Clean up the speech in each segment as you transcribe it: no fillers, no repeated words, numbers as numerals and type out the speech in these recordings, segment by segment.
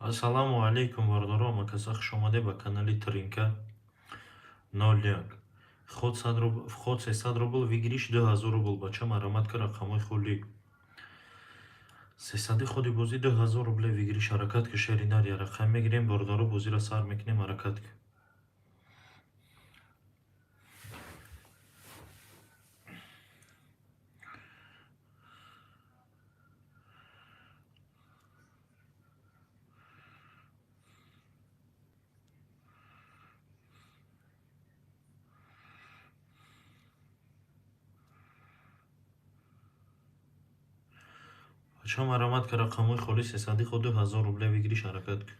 Ассалому алайкум, бародаро, ҳамакаса хуш омадед ба канали Тринка 01. Вход 100 рубл, вход 300 рубл, выигрыш 2000 рубл. Бача, марамат ка, рақамҳои холӣ. 300 ходи бозӣ 2000 рубле выигрыш. Ҳаракат ки, шеринар, я рақам мегирем, бародаро, бозиро сар мекунем, ҳаракат ки. Бача, марамат ка, рақамҳои холӣ, 300 ход 2000 рубле выигрыш, ҳаракат ки.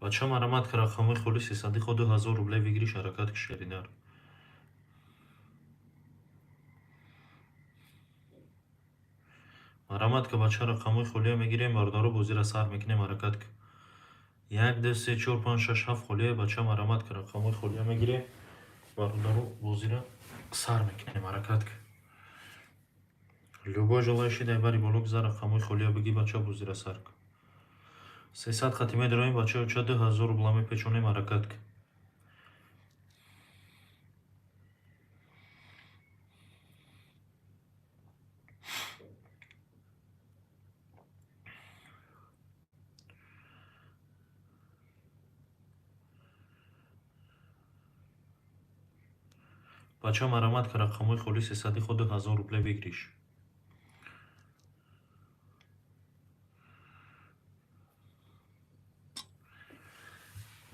Бача, марамат ка, рақамҳои холӣ, 300 ход 2000 рубле выигрыш, ҳаракат ки, шеринар. Марамат ка, бача, рақамҳои холия мегирем, бародаро, бозиро сар мекунем, ҳаракат ки. Як, ду, се, чор, панҷ, шаш, ҳафт холия, бача, марамат ка, рақамҳои холия мегирем, бародаро, бозиро сар мекунем, ҳаракат ки. Любой желающий дар бари боло гузар, рақамҳои холия бигӣ, бача, бозиро сар кун. 300 хати медароем, бача, оча, 2000 рубла мепечонем, ҳаракат ки. Бача, марамат ка, рақамҳои холӣ, 300 ход 2000 рубле выигрыш.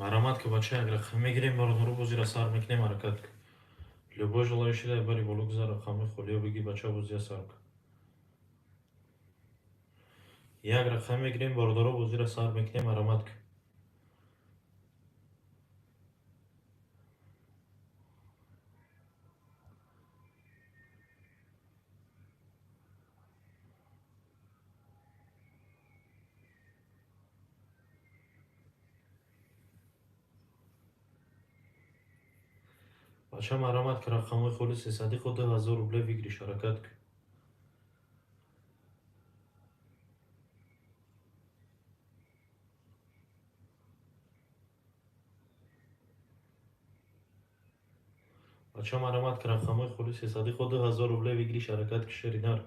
Марамат ка, бача, як рақам мегирем, бародаро, бозиро сар мекунем, ҳаракат ки. Любой желающий дар бари боло гузар, рақамҳои холия бигӣ, бача, бозия сар кун. Як рақам мегирем, бародаро, бозиро сар мекунем, марамат ки. Бача, марамат ка, рақамҳои холӣ, 300 ход 2000 рубле выигрыш, ҳаракат ки. Бача, марамат ка, рақамҳои холӣ, 300 ход 2000 рубле выигрыш, ҳаракат ки, шеринар.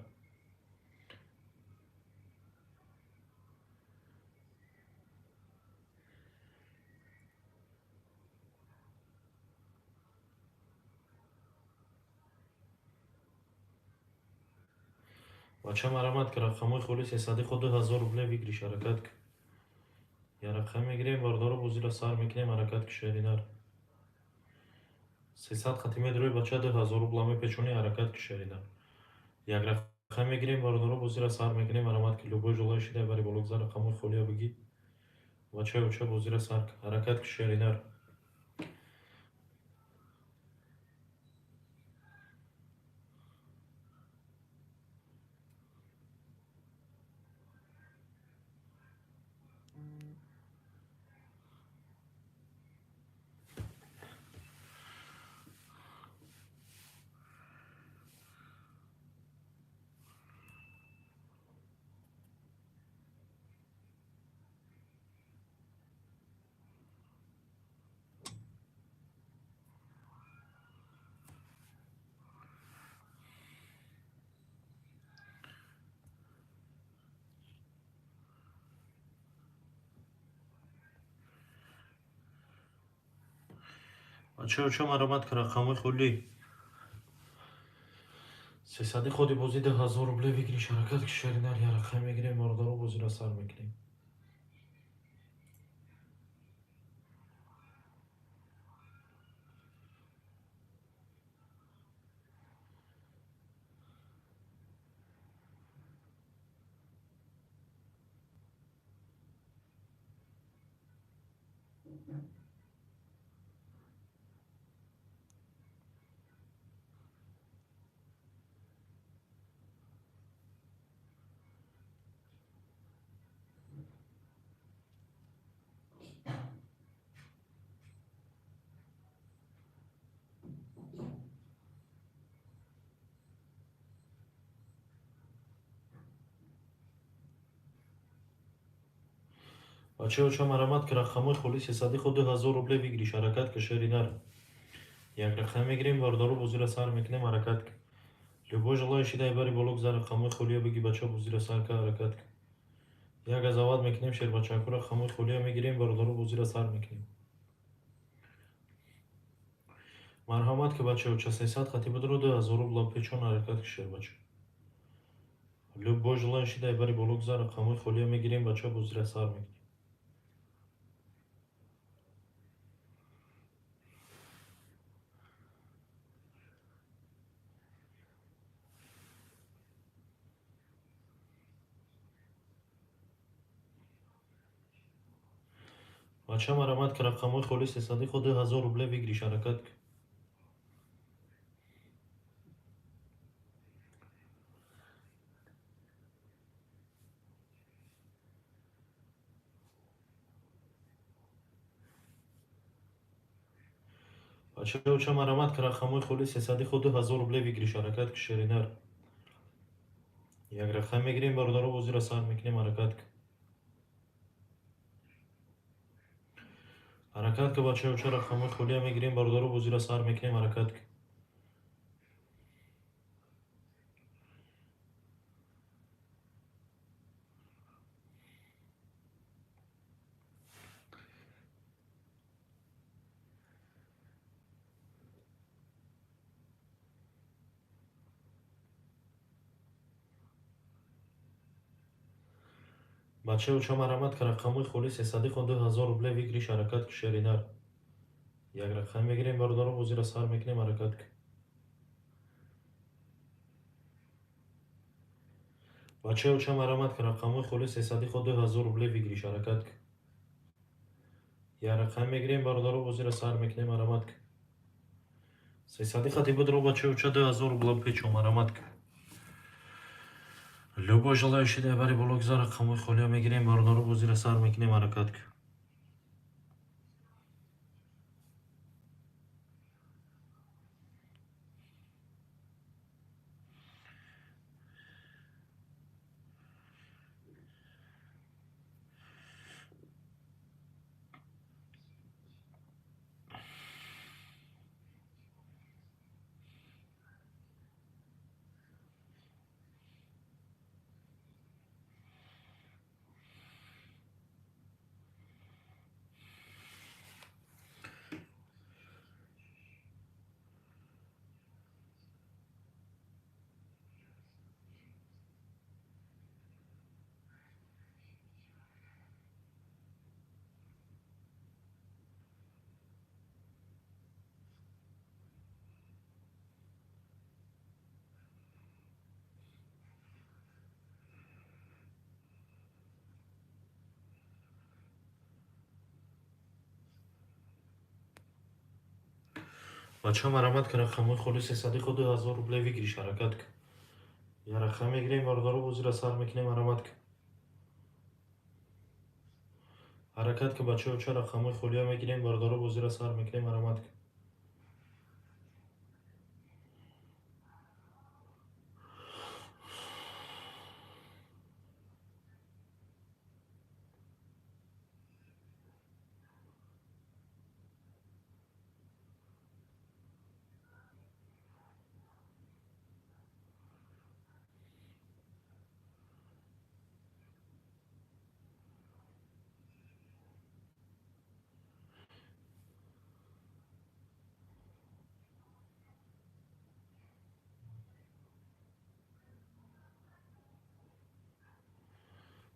Бача, марамат ка, рақамҳои холӣ, 300 ход 2000 рубле выигрыш, ҳаракат ки. Я рақам мегирем, бародаро, бозиро сар мекунем, ҳаракат ки, шеринар. 300 хати медарои, бача, 2000 рубла мепечонӣ, ҳаракат ки, шеринар. Як рақам мегирем, бародаро, бозиро сар мекунем, марамат ки. Любой желающий дар бари боло гузар, рақамҳои холия бигӣ. Бача, оча, бозиро сар кун. Ҳаракат ки, шеринар. Бача, оча, марамат ка, рақамҳои холӣ. 300 ходи бозӣ 2000 рубле выигрыш, ҳаракат ки, шеринар. Я рақам мегирем, бародаро, бозиро сар мекунем. Бачаҳо, марамат ки, рақамҳои холи сесади хо 2000 рубле выигрыш, ҳаракат ки, шери нар. Як рақам мегирем, бародаро, бозиро сар мекунем, ҳаракат ки. Любой желающий дай бари боло гузар, рақамҳои холия биги, бача, бозиро сар ка, ҳаракат ки. Як азават мекунем, шербачаку, рақамҳои холия мегирем, бародаро, бозиро сар мекунем. Марҳамат ки, бачаҳо, 300 хати будро, 2000 рубла печон, ҳаракат ки, шербача. Любой желающий дай бари боло гузар, рақамҳои холия мегирем, бача, бозиро сар мекунем. Бача, марамат ки, рақамҳои холи сесади хо 2000 рубле выигрыш, ҳаракат ки. Бачаҳо, марамат ки, рақамҳои холи сесади хо 2000 рубле выигрыш, ҳаракат ки, шеринар. Як рақам мегирем, бародаро, бозиро сар мекунем, ҳаракат ки. Ҳаракат ки, бачаҳо, рақамҳои холия мегирем, бародаро, бозиро сар мекунем, ҳаракат ки. Бачаҳо, марамат ки, рақамҳои холи сесади хо 2000 рубле выигрыш, ҳаракат ки, шеринар. Як рақам мегирем, бародаро, бозиро сар мекунем, ҳаракат ки. Бачаҳо, марамат ки, рақамҳои холи сесади хо 2000 рубле выигрыш, ҳаракат ки. Як рақам мегирем, бародаро, бозиро сар мекунем, марамат ки. Сесади хати будро, бачаҳо, 2000 рубла печо, марамат ки. Любой желающий дай бари боло гузар, рақамҳои холия мегирем, бародаро, бозиро сар мекунем, ҳаракат ки. Бачаҳо, марамат ки, рақамҳои холи сесади хо 2000 рубле выигрыш, ҳаракат ки. Як рақам мегирем, бародаро, бозиро сар мекунем, марамат ки. Ҳаракат ки, бачаҳо, рақамҳои холия мегирем, бародаро, бозиро сар мекунем, марамат ки.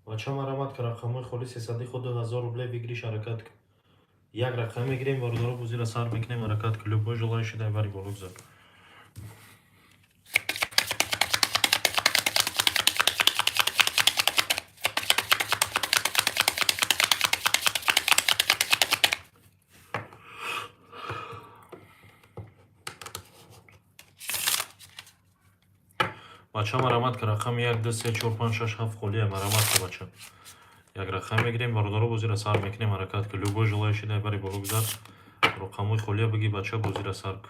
Бачаҳо, марамат ки, рақамҳои холи сесади хо 2000 рубле выигрыш, ҳаракат ки. Як рақам мегирем, бародаро, бозиро сар мекунем, ҳаракат ки. Любой желающий дай бари боло гузар. Бача, марамат ка, рақами як, ду, се, чор, панҷ, шаш, ҳафт холия. Марамат ка, бача, як рақам мегирем, бародаро, бозира сар мекунем. Ҳаракат ка, любой желающий дай бари боло гузар, рақамҳои холия бигӣ, бача, бозира сар ку.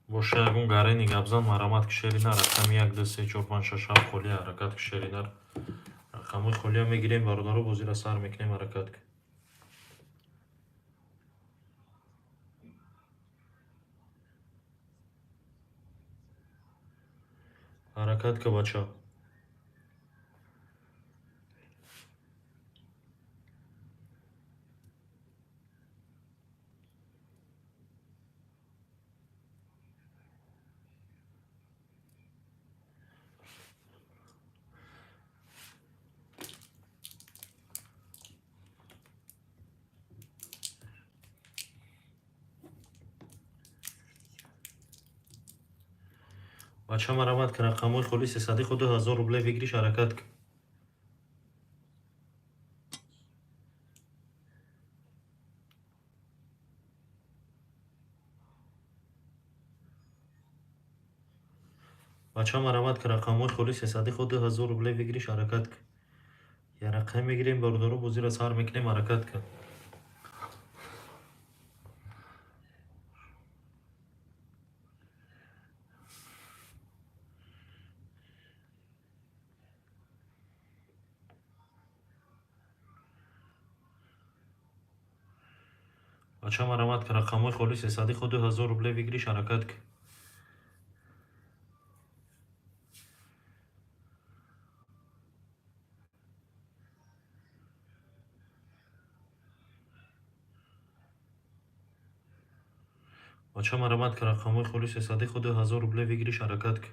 Боша, ягон гарени гапзан. Марамат ки, шери нар. Рақами як, ду, се, чор, панҷ, шаш, ҳафт холия. Ҳаракат ки, шери нар. Рақамҳои холия мегирем, бародаро, бозира сар мекунем. Ҳаракат ки. Ҳаракат ка, бача. Бача, марамат ка, рақамҳои холи сесади худ 2000 рубле выигрыш. Ҳаракат ка. Бача, марамат ка, рақамҳои холи сесади худ 2000 рубле выигрыш. Ҳаракат ка. Я рақам мегирем, бародаро, бозиро сар мекунем. Ҳаракат ка. Бача, марамат ка, рақамҳои холи сесади худ 2000 рубле выигрыш. Ҳаракат ка. Бача, марамат ка, рақамҳои холи сесади худ 2000 рубле выигрыш. Ҳаракат ка.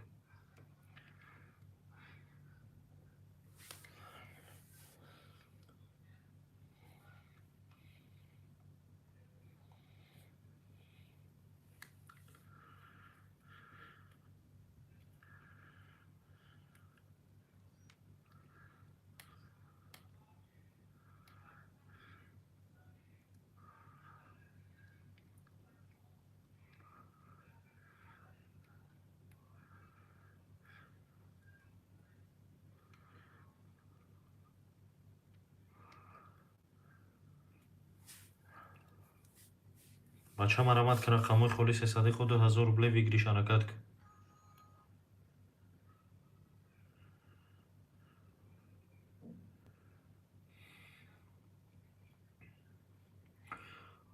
Бача, марамат ка, рақамҳои холи сесади худ 2000 рубле выигрыш. Ҳаракат ка.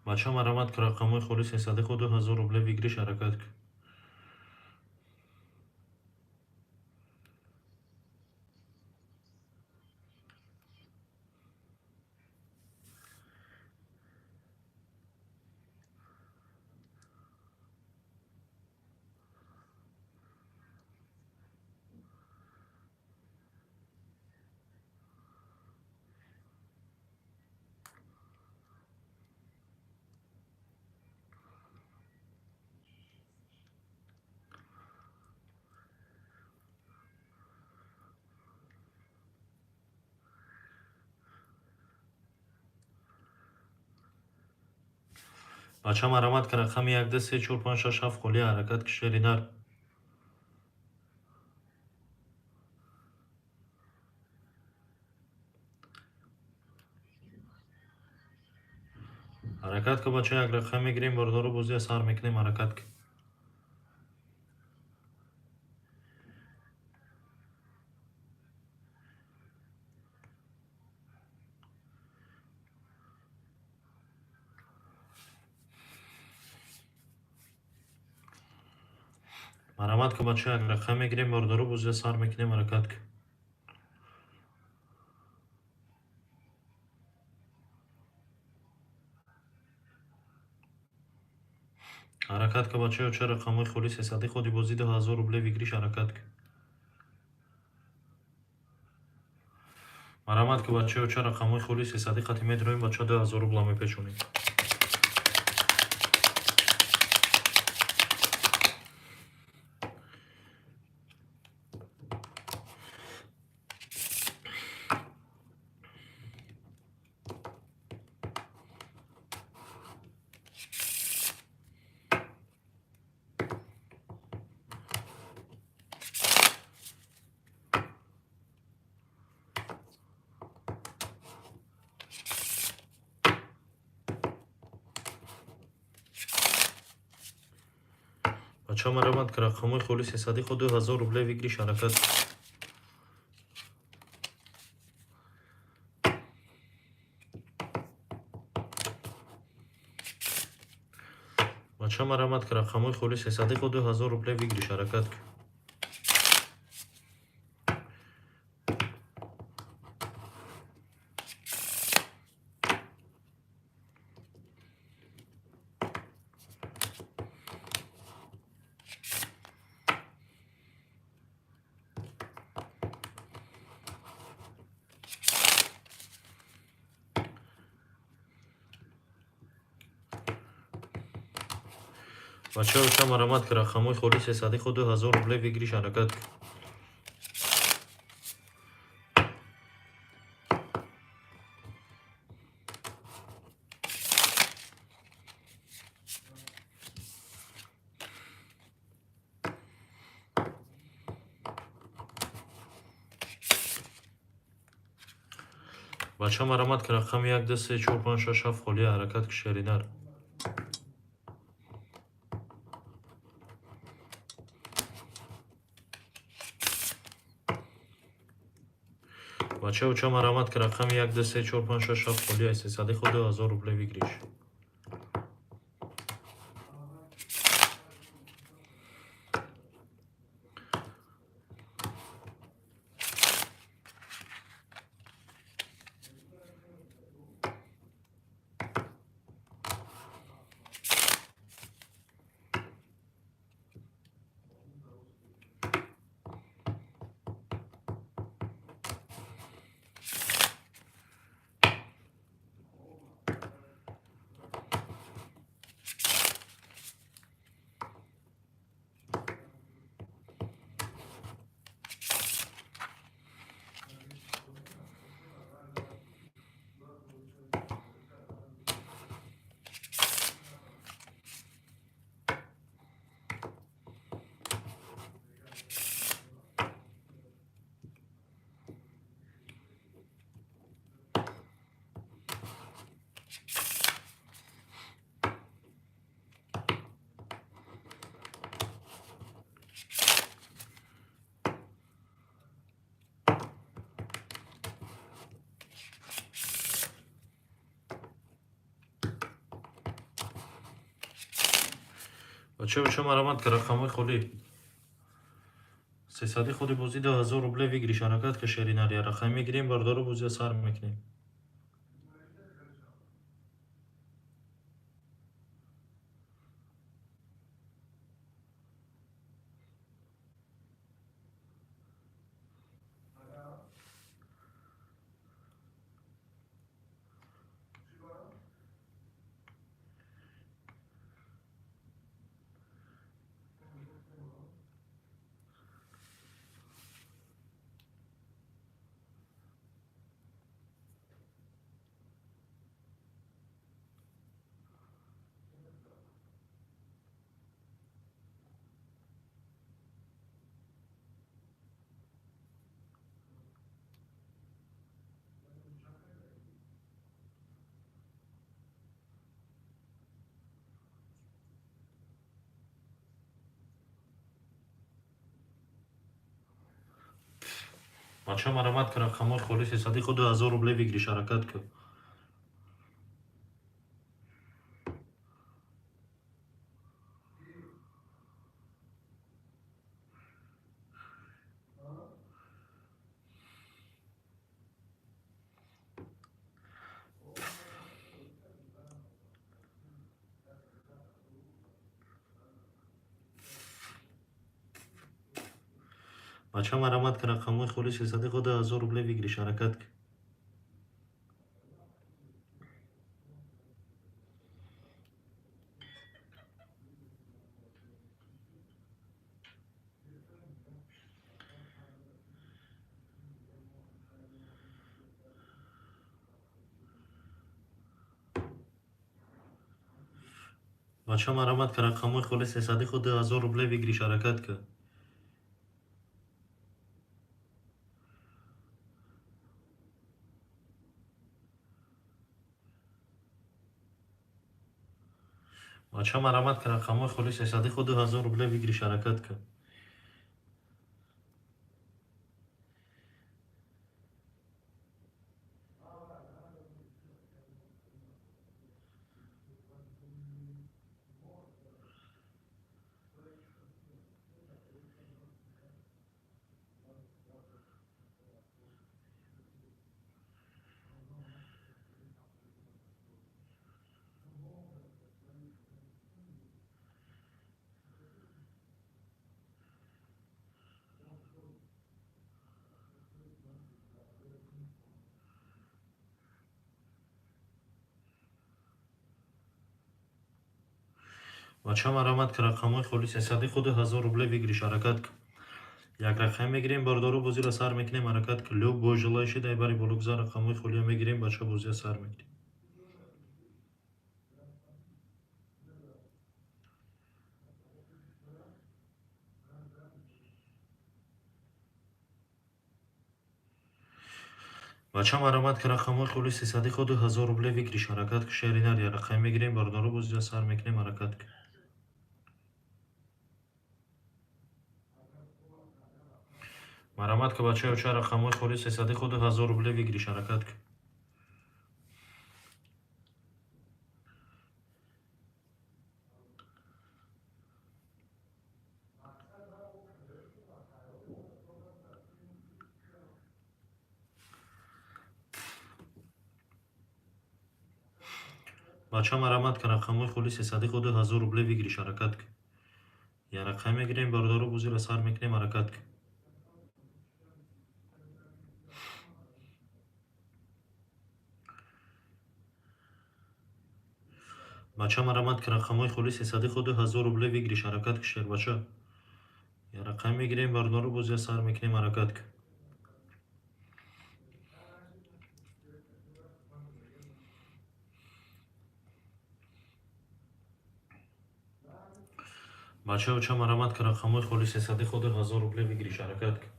Бача, марамат ка, рақамҳои холи сесади худ 2000 рубле выигрыш. Ҳаракат ка. Бача, марамат ка, рақами як, ду, се, чор, панҷ, шаш, ҳафт холия. Ҳаракат ки, шери нар. Ҳаракат ка, бача. Як рақам мегирем, бародаро, бозия сар мекунем. Ҳаракат ка. Марамат ка, бача. Як рақам мегирем, бародаро, бозия сар мекунем. Ҳаракат ка. Ҳаракат ка, бача. Оча, рақамҳои холи сесади ходи бозӣ 2000 рубле выигрыш. Ҳаракат ка. Марамат ка, бача. Оча, рақамҳои холи сесади қати медроем, бача, 2000 рубла мепечонем. Бача марамат ки рақамҳои холи сесади хо 2000 рубле выигрыш ҳаракат. Бача марамат ки рақамҳои холи сесади хо 2000 рубле выигрыш ҳаракат. Бачаҳо ча марамат ки рақамҳои холи сесади хо 2000 рубле выигрыш ҳаракат. Бача марамат ки рақами 1, 2, 3, 4, 5, 6, 7 холия ҳаракат ки шеринар. Бачаҳо ча марамат ки рақами 1, 2, 3, 4, 5, 6, 7 холия сесади хо 2000 рубле выигрыш. Бачаҳо ча марамат ки рақамҳои холи сесади худи бозӣ 2000 рубле выигрыш ҳаракат ки шеринар я рақам мегирем бардору бозия сар мекунем. Бача марамат ки рақамҳои холи сесади хо 2000 рубле выигрыш ҳаракат ки. Бача марамат ки рақамҳои холи сесади хо 2000 рубле выигрыш ҳаракат. Бача марамат ки рақамҳои холи сесади хо 2000 рубле выигрыш ҳаракат ки. Бача, марамат, ки рақамҳои холи сесади хо 2000 рубле выигрыш, ҳаракат кун. Бача, марамат, ки рақамҳои холи сесади хо 2000 рубле выигрыш, ҳаракат кун. Як рақам мегирем, бародаро, бозиро сар мекунем, ҳаракат кун. Любой желающий дай бари боло гузар, рақамҳои холия мегирем, бача, бозия сар мекунем. Бача, марамат, ки рақамҳои холи сесади хо 2000 рубле выигрыш, ҳаракат кун. Шери нар, як рақам мегирем, бародаро, бозия сар мекунем, ҳаракат кун. Марамат ки, бачаё, ча рақамҳои холи сесади хо 2000 рубле выигрыш, ҳаракат кун. Бача, марамат, ки рақамҳои холи сесади хо 2000 рубле выигрыш, ҳаракат кун. Як рақам мегирем, бародаро, бозиро сар мекунем, ҳаракат кун. Бача, марамат, ки рақамҳои холи сесади хо 2000 рубле выигрыш, ҳаракат кун. Шербача, як рақам мегирем, бародаро, бозия сар мекунем, ҳаракат кун. Бачаё, ча марамат, ки рақамҳои холи сесади хо 2000 рубле выигрыш, ҳаракат кун.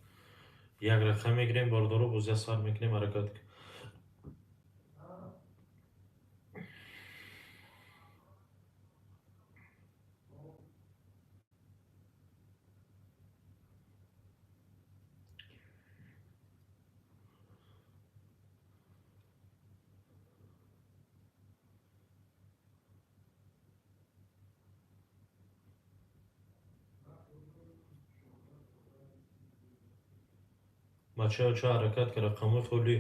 Як рақам мегирем, бародаро, бозия сар мекунем, ҳаракат кун. Бачаё, ча ҳаракат, ки рақамҳои холи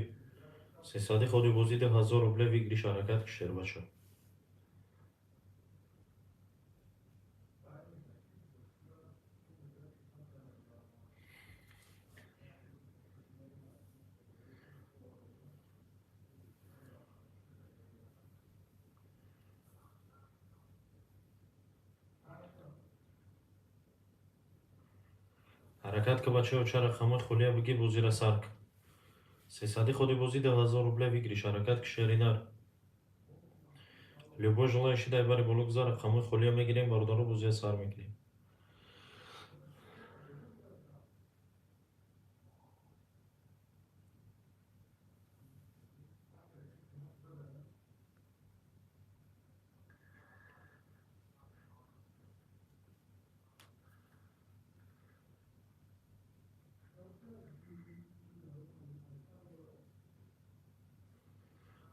сесади ходи бозӣ 2000 рубле выигрыш, ҳаракат ки, шербача. Ҳаракат ки, бачаё, ча рақамҳои холия бигӣ, бозиро сар кун. Сесади ходи бозӣ 2000 рубле выигрыш, ҳаракат ки, шери нар. Любой желающий дай бари боло гузар, рақамҳои холия мегирем, бародаро, бозия сар мекунем.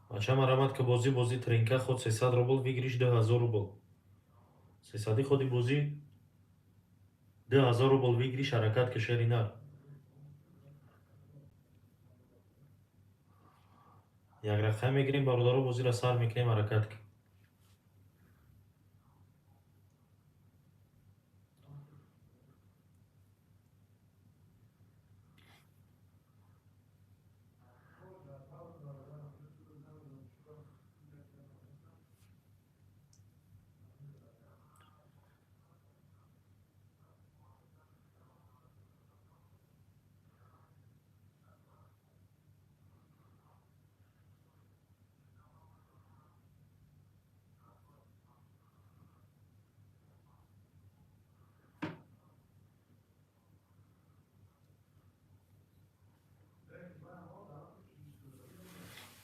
Бача, марамат, ки бозӣ тринка ход 300 рубл выигрыш, 2000 рубл. Сесади ходи бозӣ 2000 рубл выигрыш, ҳаракат ки, шери нар. Як рақам мегирем, бародаро, бозиро сар мекунем, ҳаракат ки.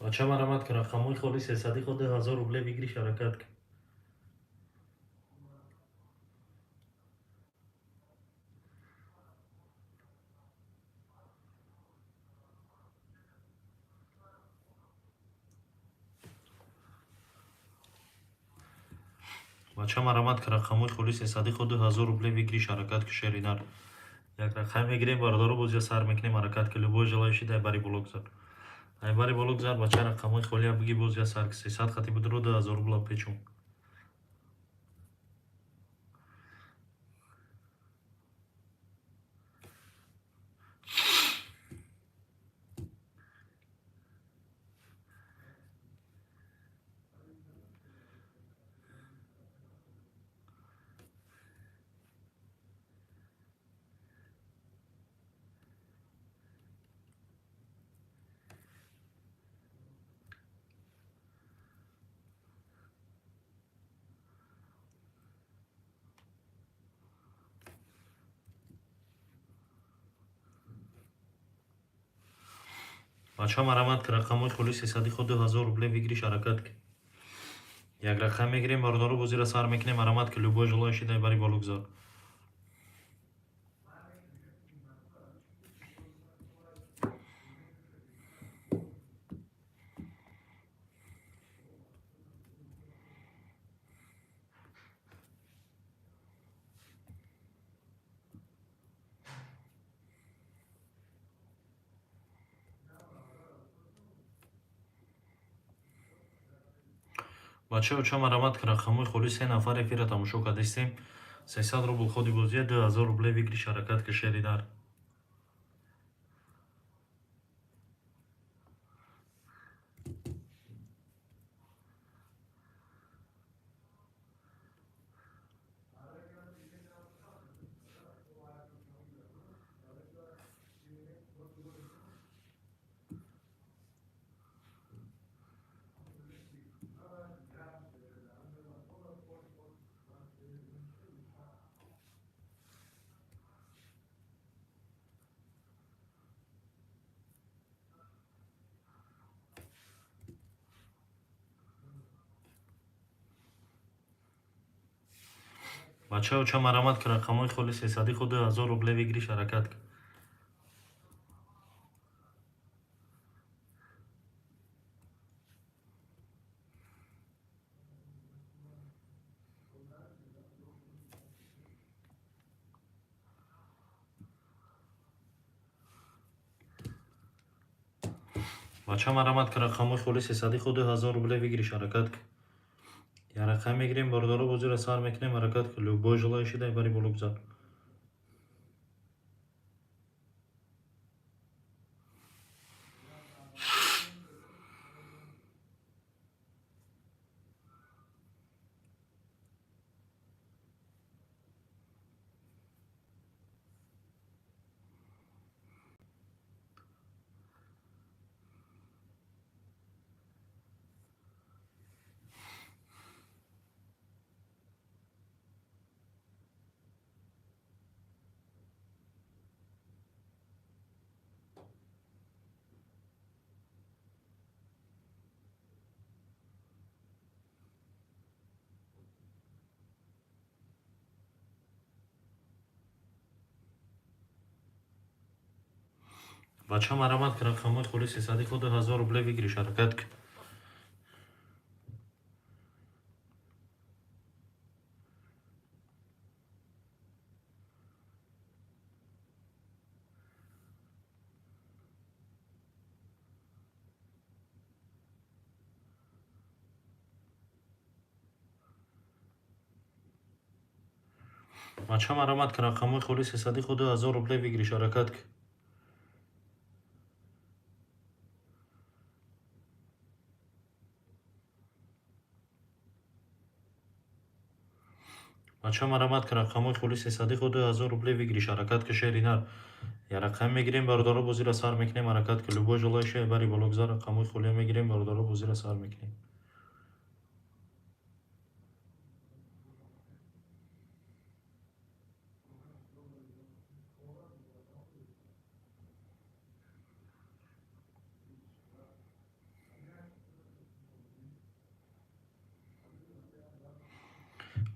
Бача, марамат, ки рақамҳои холи сесади хо 2000 рубле выигрыш, ҳаракат кун. Бача, марамат, ки рақамҳои холи сесади хо 2000 рубле выигрыш, ҳаракат ки, шери нар. Як рақам мегирем, бародаро, бозия сар мекунем, ҳаракат ки, любой желающий дай бари боло гузар. Ай бари боло гузар, бача, рақамҳои холия биги, бозия сар ки, 300 хати будро, 2000 рубла печун. Бача, марамат, ки рақамҳои холи сесади хо 2000 рубле выигрыш, ҳаракат ки. Як рақам мегирем, бародаро, бозиро сар мекунем, марамат, ки, любой желающий дай бари боло гузар. Бачао, ча, марамат, ки рақамҳои холи, се нафар эфира тамошо кардистем. 300 рубл ходи бозия, 2000 рубле выигрыш, ҳаракат ки, шери дар. Бачао, ча, марамат, ки рақамҳои холи сесади хо 2000 рубле выигрыш, ҳаракат ки. Бача, марамат, ки рақамҳои холи сесади хо 2000 рубле выигрыш, ҳаракат ки. Як рақам мегирем, бародаро, бозиро сар мекунем, ҳаракат ки, любой желающий дай бари боло гузар. Бача, марамат, ки рақамҳои холи сесади хо 2000 рубле выигрыш, ҳаракат ки. Бача, марамат, ки рақамҳои холи сесади хо 2000 рубле выигрыш, ҳаракат ки. Бача, марамат, ки рақамҳои холи сесади хо 2000 рубле выигрыш, ҳаракат ки, шери нар. Як рақам мегирем, бародаро, бозиро сар мекунем, ҳаракат ки, любой желающий бари боло гузар, рақамҳои холия мегирем, бародаро, бозиро сар мекунем.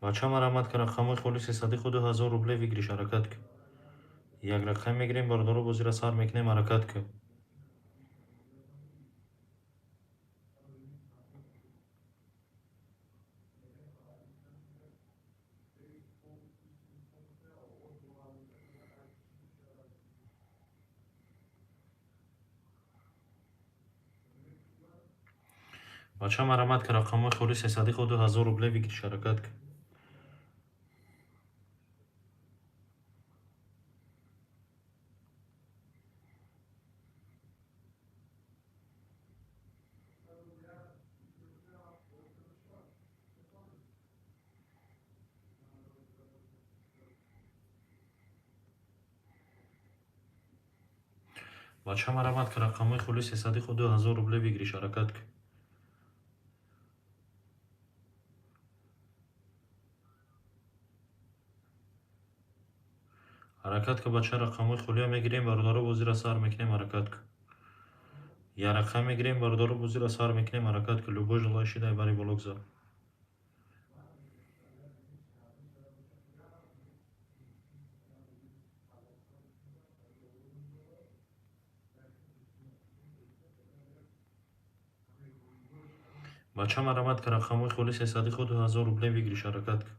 Бача, марамат, ки рақамҳои холи сесади хо 2000 рубле выигрыш, ҳаракат ки. Як рақам мегирем, бародаро, бозиро сар мекунем, ҳаракат ки. Бача, марамат ки, рақамҳои холи сесади хо 2000 рубле выигрыш, ҳаракат ки. Бача, марамат ки, рақамҳои холи сесади хо 2000 рубле выигрыш, ҳаракат ки. Ҳаракат ки, бача, рақамҳои холия мегирем, бародаро, бозиро сар мекунем, ҳаракат ки. Я рақам мегирем, бародаро, бозиро сар мекунем, ҳаракат ки. Любой желающий дай бари боло гузар. Бача, марамат ки, рақамҳои холи сесади хо 2000 рубле выигрыш, ҳаракат ки.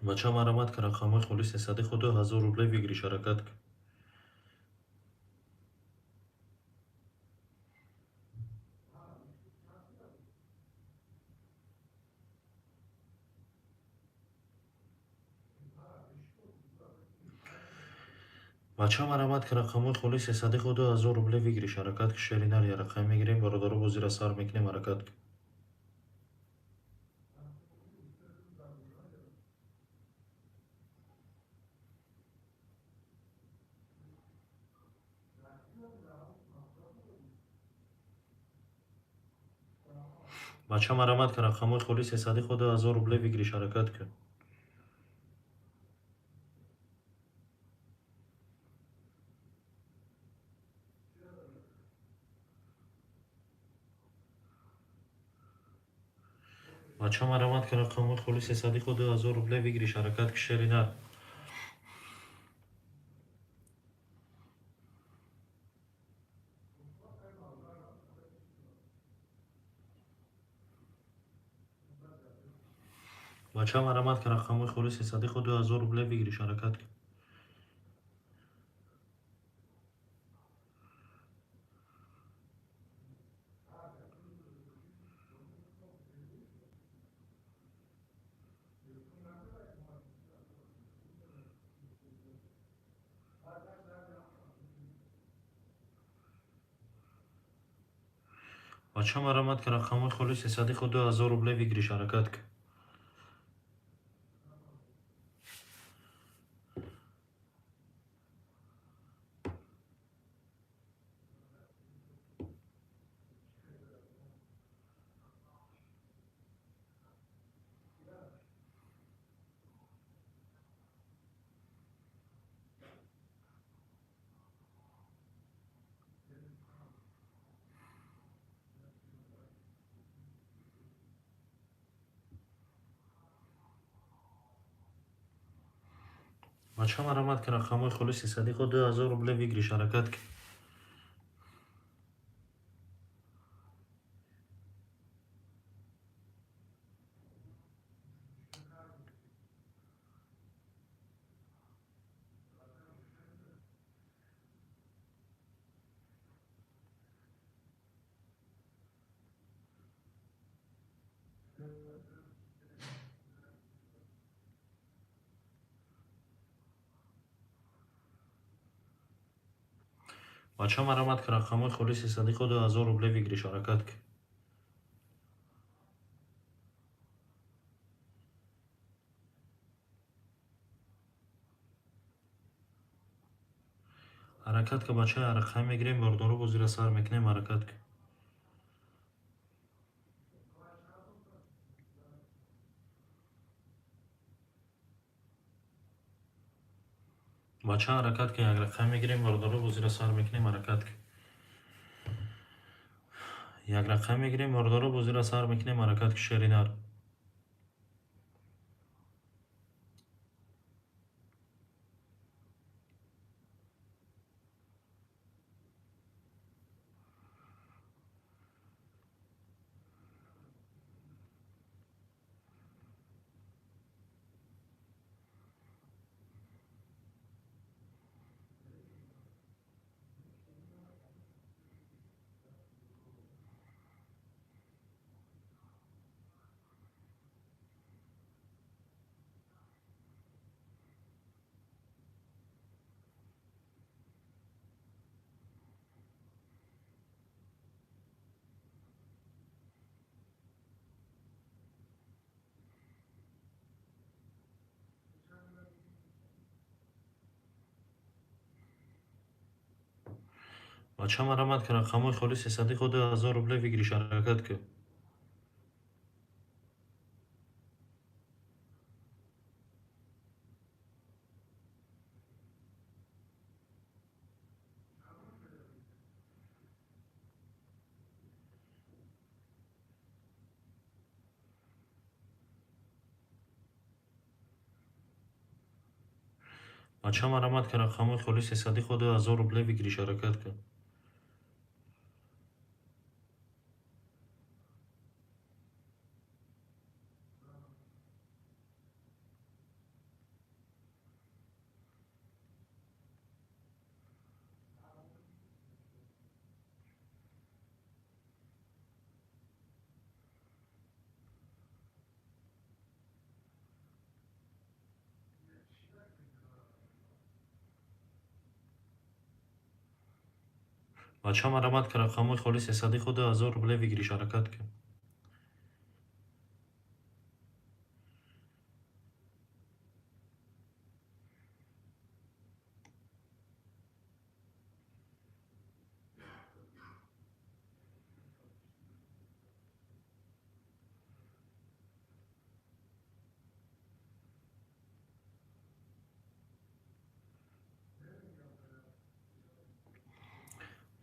Бача, марамат ки, рақамҳои холи сесади хо 2000 рубле выигрыш, ҳаракат ки. Бача, марамат ки, рақамҳои холи сесади хо 2000 рубле выигрыш, ҳаракат ки. Шеринар, я рақам мегирем, бародаро, бозиро сар мекунем, ҳаракат ки. Бача, марамат ки, рақамҳои холи сесади хо 2000 рубле выигрыш, ҳаракат ки. Бача, марамат ки, рақамҳои холи сесади хо 2000 рубле выигрыш, ҳаракат ки. Шеринар. Бача, марамат ки, рақамҳои холи сесади хо 2000 рубле выигрыш, ҳаракат ки. Бача, марамат ки, рақамҳои холи сесади хо 2000 рубле выигрыш, ҳаракат ки. Бача, марамат ки, рақамҳои холи сесади хо 2000 рубле выигрыш, ҳаракат ки. Бача, марамат ки, рақамҳои холи сесади хо 2000 рубле выигрыш, ҳаракат ки. Ҳаракат ки, бача, рақам мегирем, бародаро, бозиро сар мекунем, ҳаракат ки. Бача, ҳаракат ки, як рақам мегирем, бародаро, бозиро сар мекунем, ҳаракат ки. Як рақам мегирем, бародаро, бозиро сар мекунем, ҳаракат ки. Шеринар. Бача, марамат ки рақамҳои холи сесади хо 2000 рубле выигрыш, ҳаракат ки. Бача, марамат ки рақамҳои холи сесади хо 2000 рубле выигрыш, ҳаракат ки. Бача, марамат ки рақамҳои холи сесади хо 2000 рубле выигрыш, ҳаракат ки.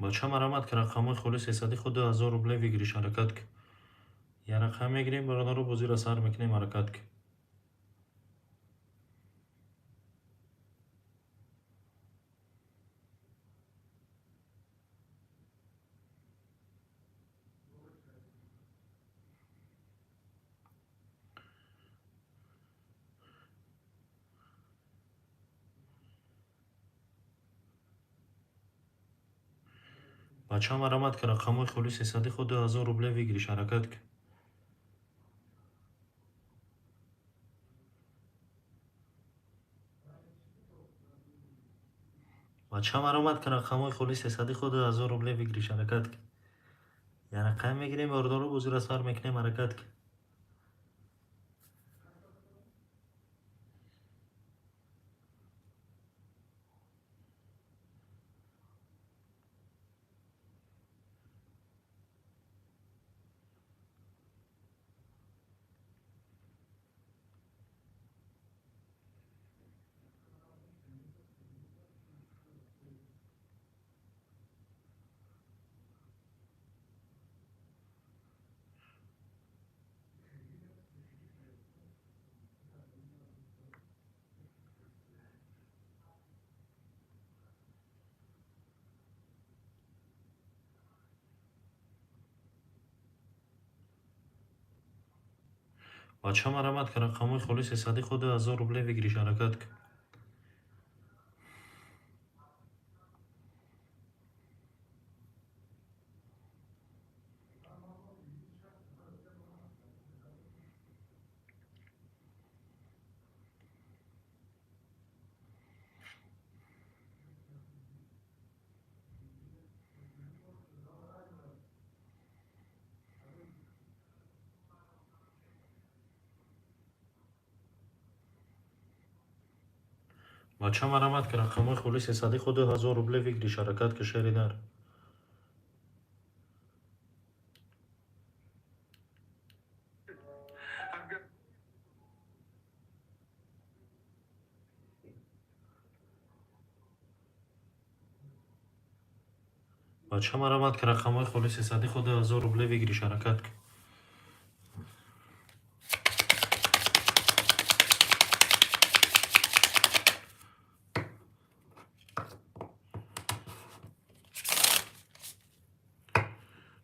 Бача, марамат ки рақамҳои холи сесади хо 2000 рубле выигрыш, ҳаракат ки. Я рақам мегирем, бародаро, бозиро сар мекунем, ҳаракат ки. Бача, марамат ки рақамҳои холи сесади хо 2000 рубле выигрыш, ҳаракат ки. Бача, марамат ки рақамҳои холи сесади хо 2000 рубле выигрыш, ҳаракат ки. Я рақам мегирем, бародаро, бозиро сар мекунем, ҳаракат ки. Бача, марамат ки рақамҳои холи сесади хо 2000 рубле выигрыш, ҳаракат ки. Бача, марамат ки рақамҳои холи сесади хо 2000 рубле выигрыш, ҳаракат ки, шери нар. Бача, марамат ки рақамҳои холи сесади хо 2000 рубле выигрыш, ҳаракат ки.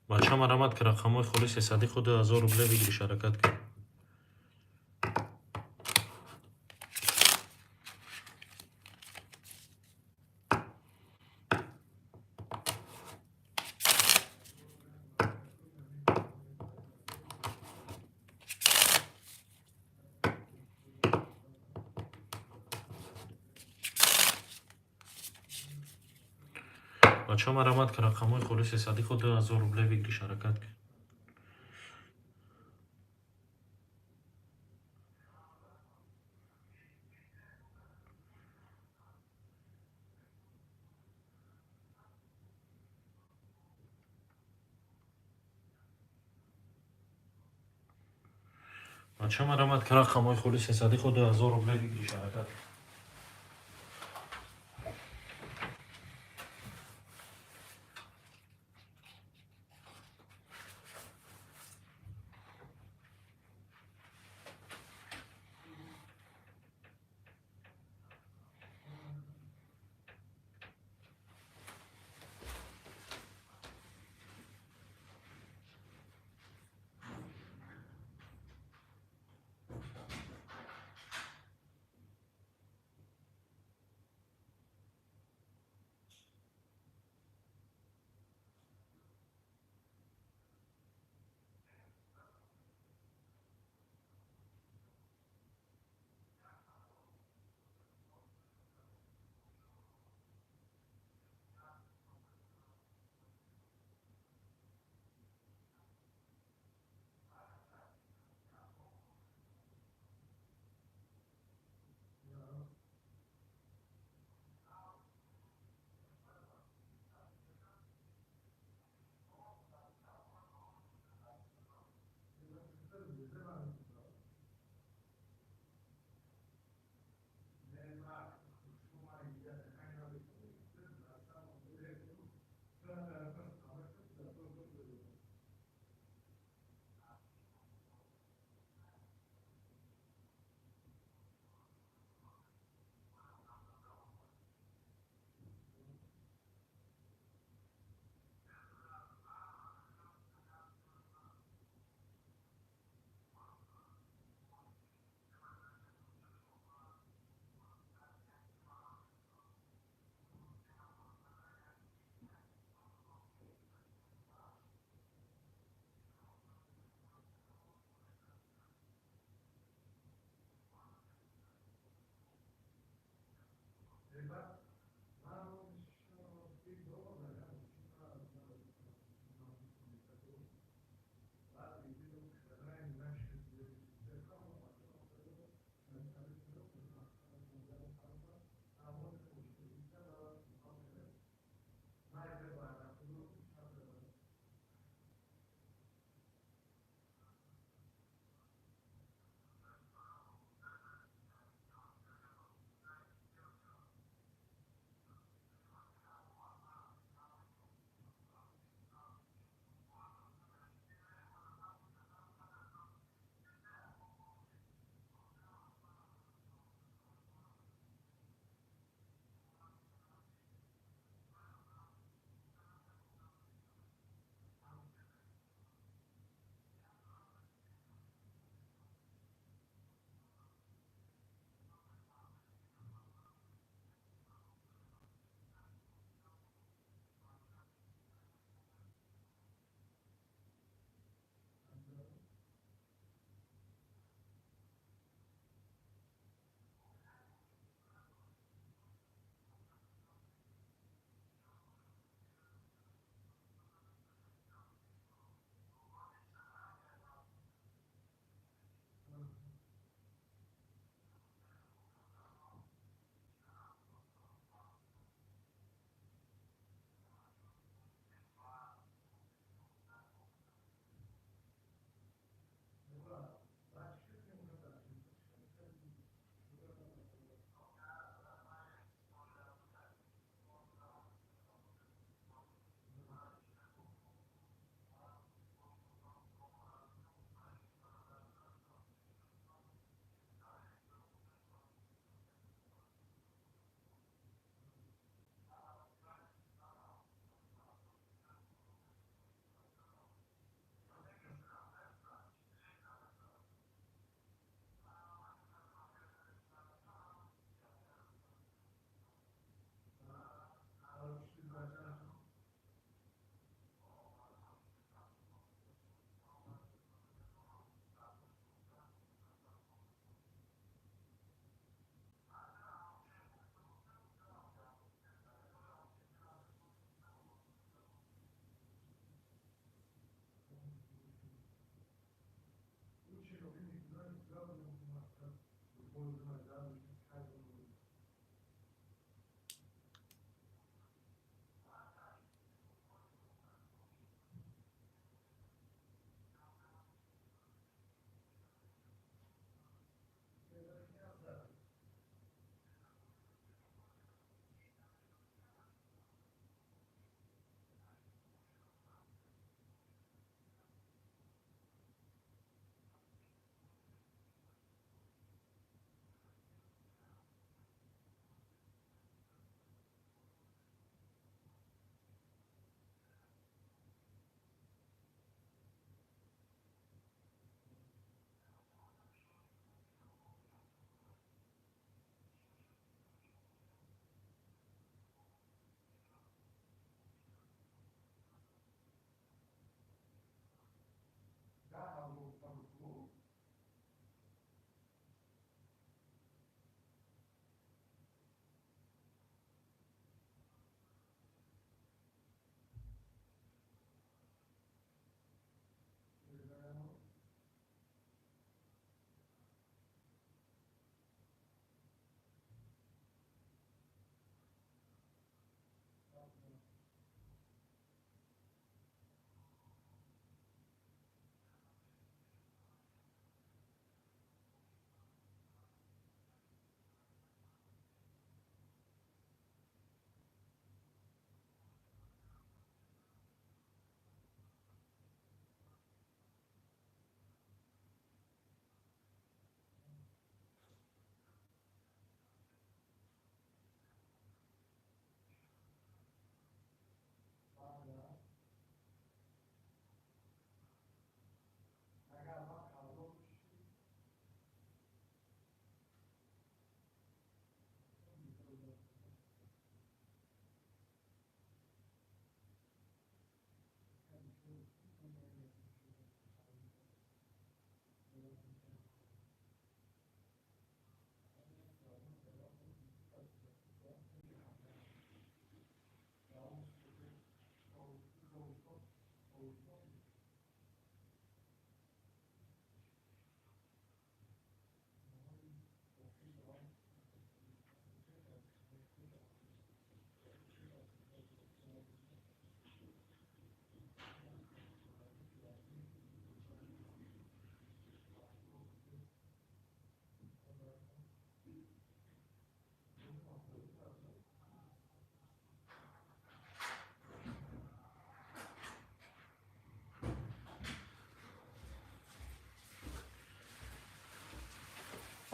Бача, марамат ки рақамҳои холи сесади хо 2000 рубле выигрыш, ҳаракат ки. Бача, марамат ки рақамҳои холи сесади хо 2000 рубле выигрыш, ҳаракат ки. Бача, марамат кара, қамои холи сесади хо 2000 рублей бигириш, ҳаракат.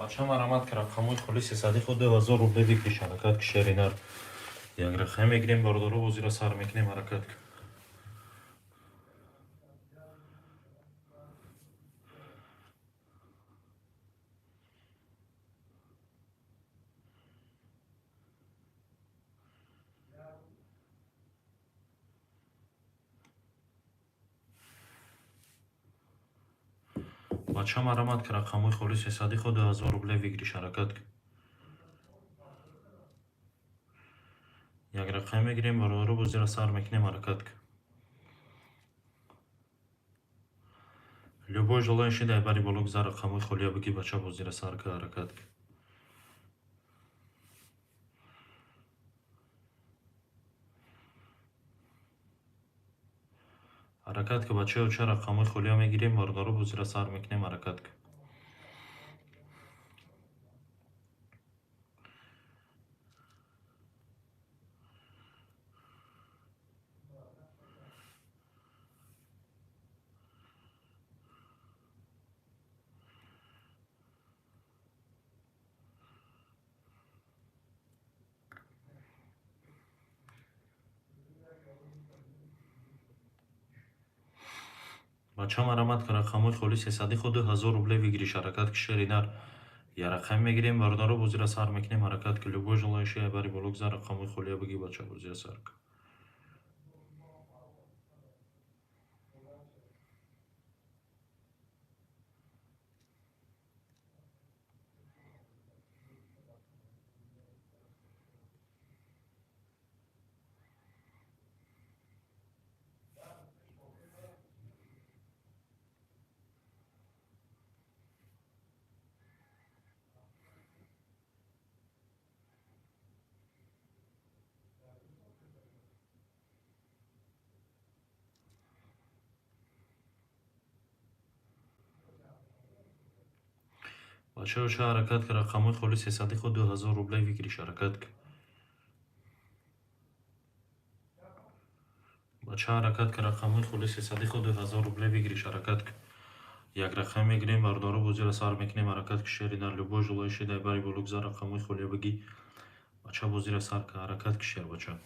Бача марамат ки рақамҳои холи сесади худ 2000 рубле выигрыш, ҳаракат ки, шеринар. Як рақам мегирем, бародаро, бозиро сар мекунем, ҳаракат ки. Бача марамат ки рақамҳои холи сесади худ 2000 рубле выигрыш, ҳаракат ки. Як рақам мегирем, бародаро, бозиро сар мекунем, ҳаракат ки. Любой желающий дар бари боло гузар, рақамҳои холия бигӣ, бача, бозиро сар ки, ҳаракат ки. Ҳаракат ки, бачаё, ча рақамҳои холия мегирем, бародаро, бозиро сар мекунем, ҳаракат ки. Бача марамат ки рақамҳои холи сесади худ 2000 рубле выигрыш, ҳаракат ки, шеринар. Я рақам мегирем, бародаро, бозиро сар мекунем, ҳаракат ки. Любой желающий бари боло гузар, рақамҳои холия бигӣ, бача, бозиро сар ки. Бачаё, ча ҳаракат ки, рақамҳои холи сесади худ 2000 рубле выигрыш, ҳаракат ки. Бача ҳаракат ки, рақамҳои холи сесади худ 2000 рубле выигрыш, ҳаракат ки. Як рақам мегирем, бародаро, бозиро сар мекунем, ҳаракат ки, шеринар. Любой желающий дар бари боло гузар, рақамҳои холия бигӣ, бача, бозиро сар ки, ҳаракат ки, шербача.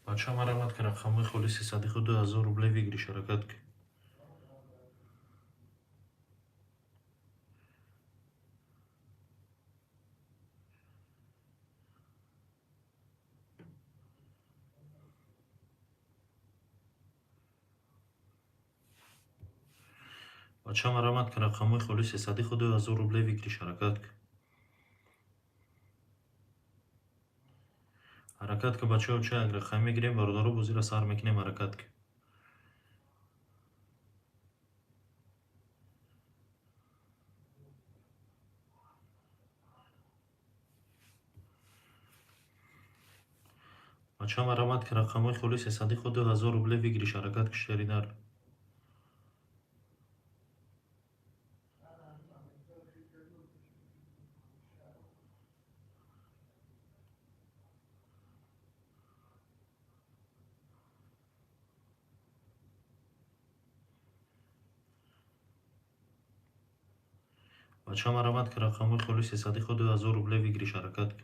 Бача марамат ки рақамҳои холи сесади худ 2000 рубле выигрыш, ҳаракат ки. Бача марамат ки рақамҳои холи сесади худ 2000 рубле выигрыш, ҳаракат ки. Ҳаракат ки, бачаё, ча як рақам мегирем, бародаро, бозиро сар мекунем, ҳаракат ки. Бача марамат ки рақамҳои холи сесади худ 2000 рубле выигрыш, ҳаракат ки, шеринар. Бача марамат ки рақамҳои холи сесади худ 2000 рубле выигрыш, ҳаракат ки.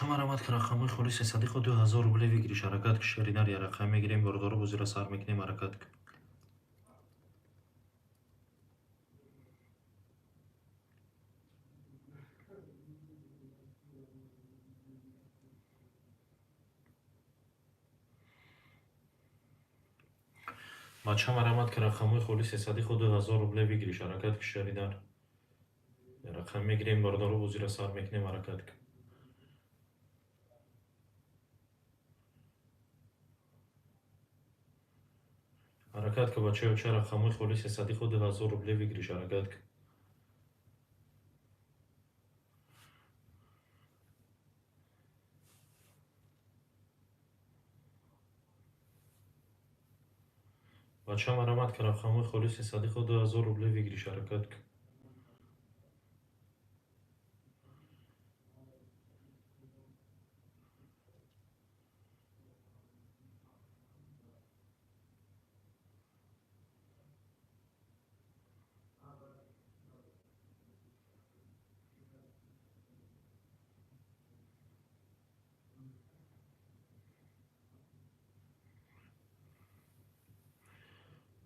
Бача марамат ки рақамҳои холи сесади хо 2000 рубле выигрыш ҳаракат ки, шеринар я рақам мегирем, бародаро, бозира сар мекунем, ҳаракат ки. Бача марамат ки рақамҳои холи сесади хо 2000 рубле выигрыш ҳаракат ки, шеринар я рақам мегирем, бародаро, бозира сар мекунем, ҳаракат ки. Ҳаракат ки, бачаё, ча рақамҳои холи сесади хо 2000 рубле выигрыш ҳаракат ки. Бача марамат ки рақамҳои холи сесади хо 2000 рубле выигрыш ҳаракат ки.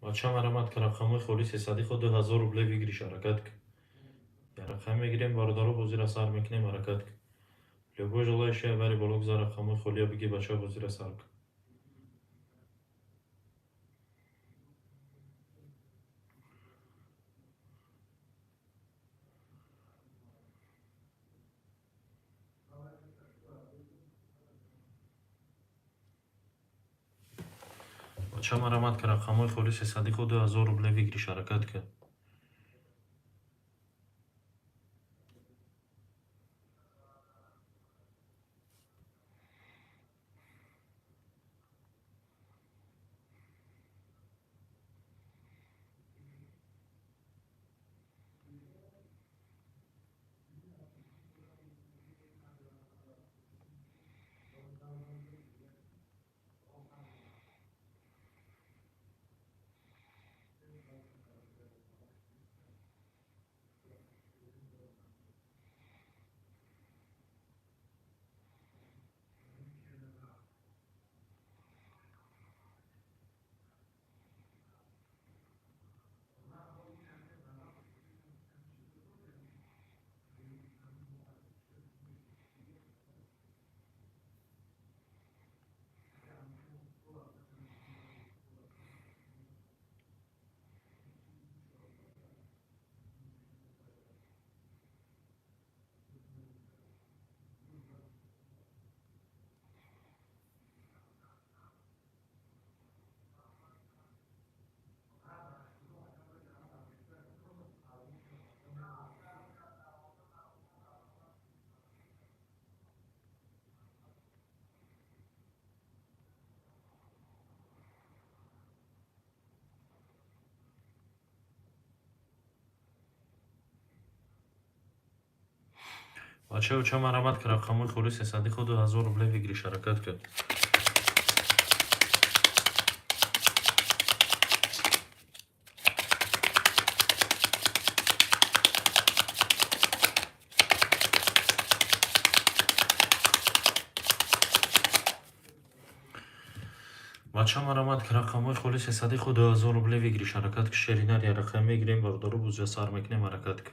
Бача марамат ки рақамҳои холи сесади хо 2000 рубле выигрыш ҳаракат ки. Я рақам мегирем, бародаро, бозира сар мекунем, ҳаракат ки. Любой желающий бари боло гузар, рақамҳои холия биги, бача, бозира сар ки. Бача марамат ки рақамҳои холи сесади хо 2000 рубле выигрыш ҳаракат ки. Бачаё, ча марамат ки рақамҳои холи сесади хо 2000 рубле выигрыш ҳаракат ки. Бача марамат ки рақамҳои холи сесади хо 2000 рубле выигрыш ҳаракат ки, шеринар я рақам мегирем, бародаро, бозира сар мекунем, ҳаракат ки.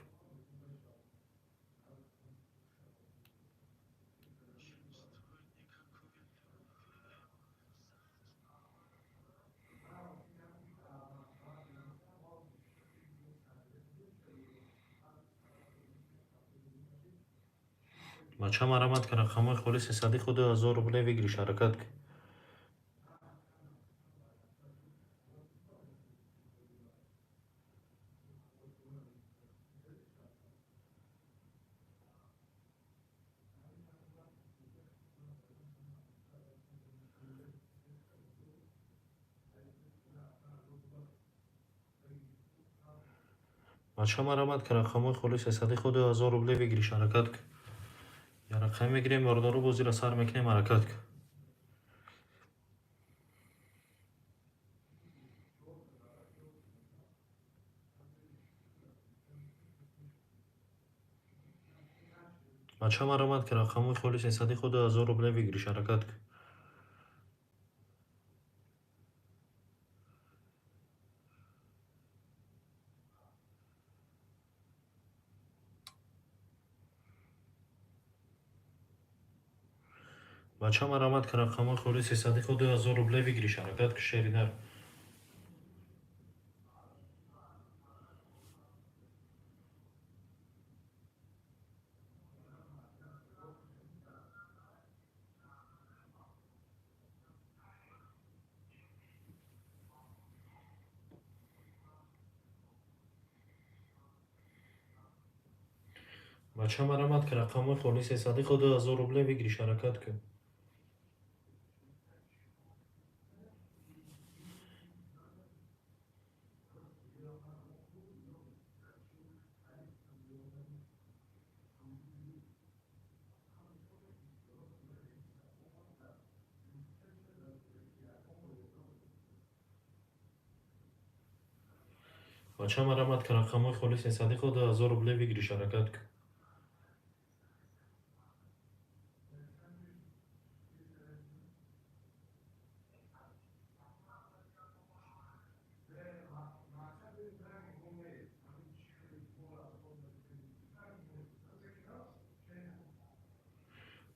Бача марамат ки рақамҳои холи сесади хо 2000 рубле выигрыш ҳаракат ки. Бача марамат ки рақамҳои холи сесади хо 2000 рубле выигрыш ҳаракат ки. Я рақам мегирем, бародаро, бозира сар мекунем, ҳаракат ки. Бача, марамат ки рақамҳои холи сесади хо 2000 рубле выигрыш, ҳаракат кун. Бача, марамат ки рақамҳои холи сесади хо 2000 рубле выигрыш, ҳаракат кун, шеринар. Бача, марамат ки рақамҳои холи сесади хо 2000 рубле выигрыш, ҳаракат кун. Бача, марамат ки рақамҳои холи сесади хо 2000 рубле выигрыш, ҳаракат кун.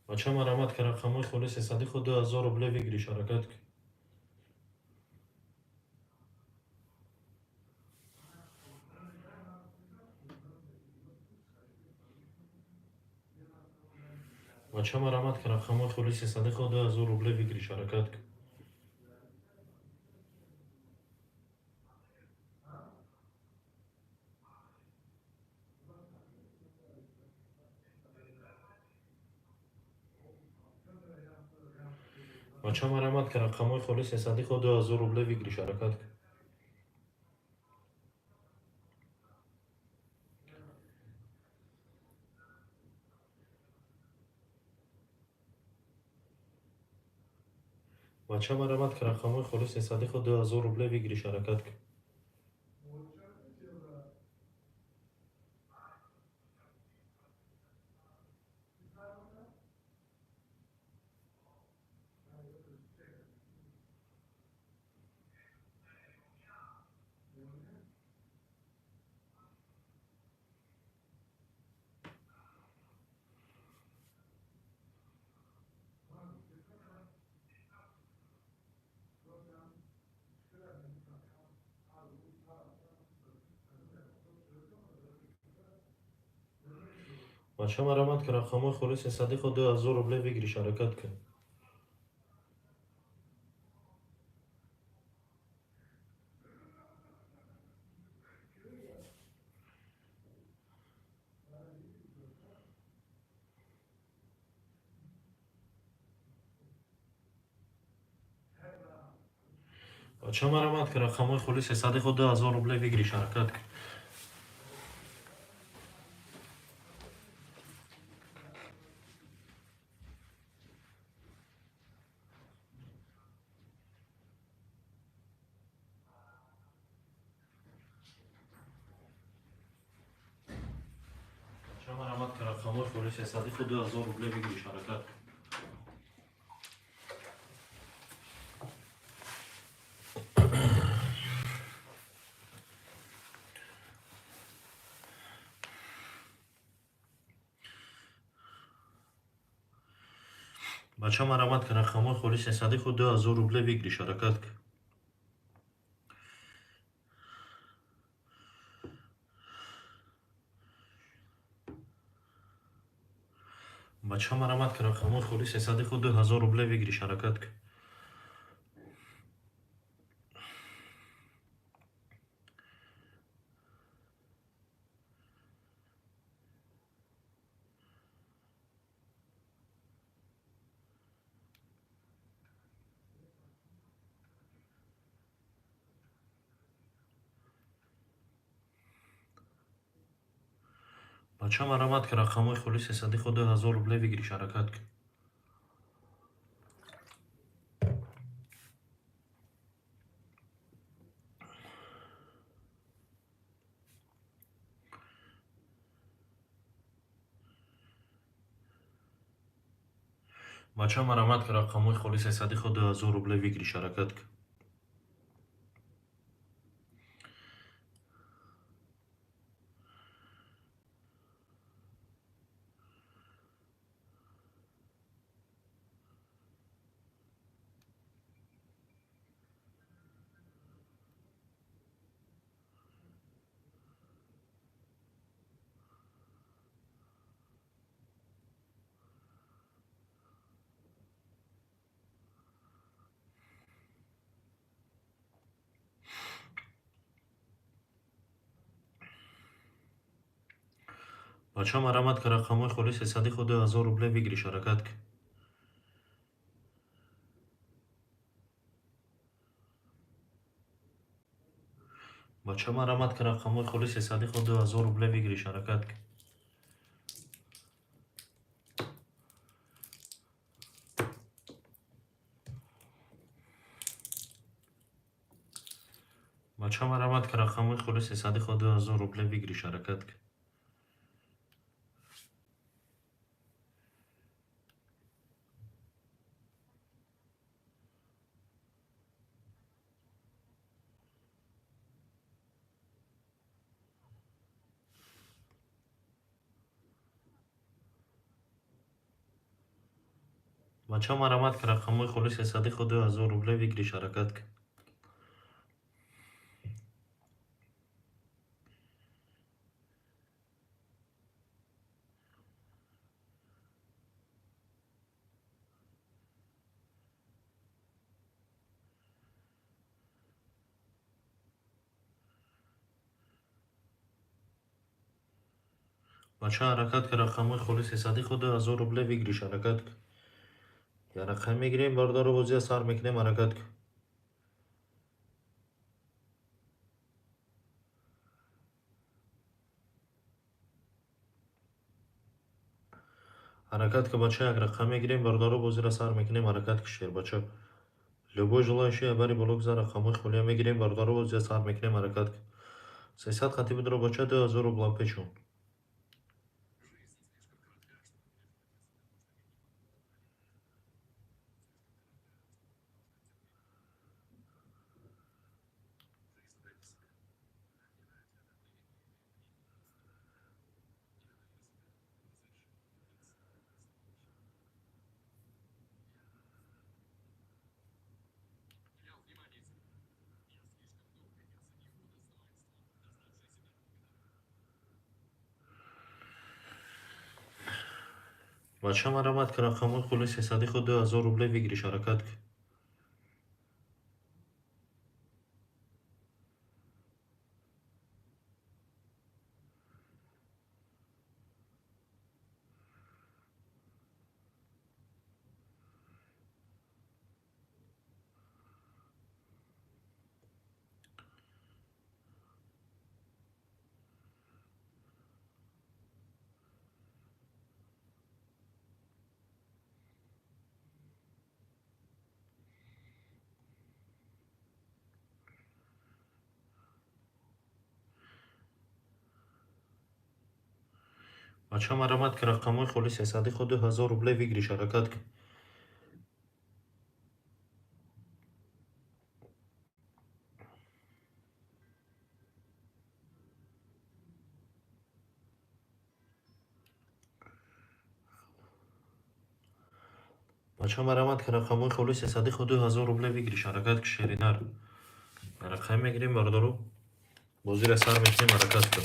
Бача, марамат ки рақамҳои холи сесади хо 2000 рубле выигрыш, ҳаракат кун. Бача, марамат ки рақамҳои холи сесади хо 2000 рубле выигрыш, ҳаракат кун. Бача, марамат ки рақамҳои холи сесади хо 2000 рубле выигрыш, ҳаракат кун. Бача, марамат ки рақамҳои холи сесади хо 2000 рубле выигрыш, ҳаракат кун. Бача, марамат ки рақамҳои холи сесади хо 2000 рубле выигрыш, ҳаракат кун. Бача, марамат ки рақамҳои холи сесади хо 2000 рубле выигрыш, ҳаракат кун. Бача, марамат ки рақамҳои холи сесади хо 2000 рубле выигрыш, ҳаракат кун. Бача, марамат ки рақамҳои холи сесади хо 2000 рубле выигрыш, ҳаракат кун. Бача, марамат ки рақамҳои холи сесади хо 2000 рубле выигрыш, ҳаракат кун. Бача, марамат ки рақамҳои холи сесади хо 2000 рубле выигрыш, ҳаракат кун. Бача, марамат ки, рақамҳои холи сесади хо 2000 рубле выигрыш, ҳаракат ки. Бача, марамат ки, рақамҳои холи сесади хо 2000 рубле выигрыш, ҳаракат ки. Бача, марамат ки, рақамҳои холи сесади хо 2000 рубле выигрыш, ҳаракат ки. Бача, марамат ки, рақамҳои холи сесади хо 2000 рубле выигрыш, ҳаракат ки. Бача, марамат ки, рақамҳои холи сесади хо 2000 рубле выигрыш, ҳаракат ки. Бача, ҳаракат ки, рақамҳои холи сесади хо 2000 рубле выигрыш, ҳаракат ки. Я рақам мегирем, бародаро, бозия сар мекунем, ҳаракат ки. Ҳаракат ки, бача, як рақам мегирем, бародаро, бозиро сар мекунем, ҳаракат ки, шербача. Любой желающий бари боло гузар, рақамҳои холия мегирем, бародаро, бозия сар мекунем, ҳаракат ки. 300 хати бидро, бача, 2000 рубла печон. Бача, марамат ки, рақамҳои холи сесади хо 2000 рубле выигрыш, ҳаракат ки. Бача, марамат ки, рақамҳои холи сесади хо 2000 рубле выигрыш, ҳаракат ки. Бача, марамат ки, рақамҳои холи сесади хо 2000 рубле выигрыш, ҳаракат ки, шеринар. Рақам мегирем, бародаро, бозиро сар мекунем, ҳаракат ки.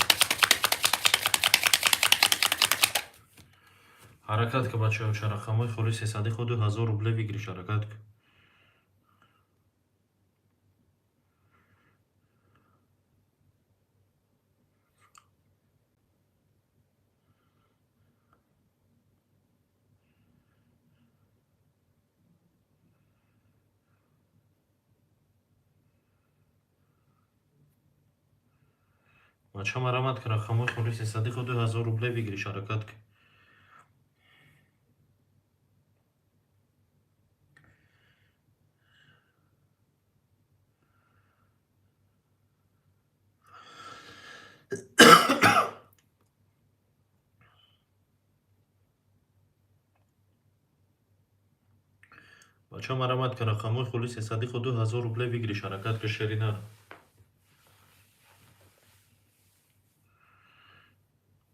Ҳаракат ки, бачаҳо, рақамҳои холи сесади хо 2000 рубле выигрыш, ҳаракат ки. Бача, марамат ки, рақамҳои холи сесади хо 2000 рубле выигрыш, ҳаракат ки. Бача, марамат ки, рақамҳои холи сесади хо 2000 рублей выигрыш, ҳаракат ки, шеринар.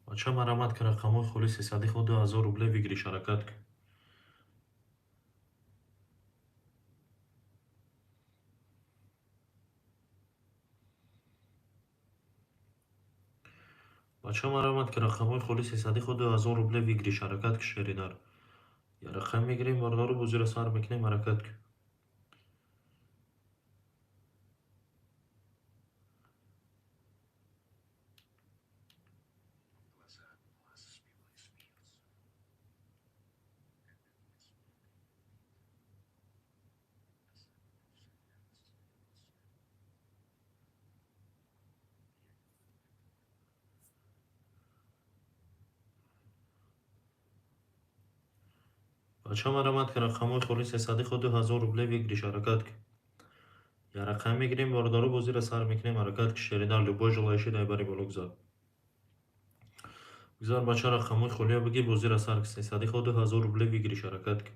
Бача, марамат ки, рақамҳои холи сесади хо 2000 рублей выигрыш, ҳаракат ки. Бача, марамат ки, рақамҳои холи сесади хо 2000 рублей выигрыш, ҳаракат ки, шеринар. Я рақам мегирем, бародару, бозиро сар мекунем, ҳаракат ки. Бача, марамат ки, рақамҳои холи сесади хо 2000 рублей выигрыш, ҳаракат ки. Я рақам мегирем, бародару, бозиро сар мекунем, ҳаракат ки, шеринар. Любой желающий дай бари боло гузар. Гузар, бача, рақамҳои холия бигир, бозиро сар ки, сесади хо 2000 рублей выигрыш, ҳаракат ки.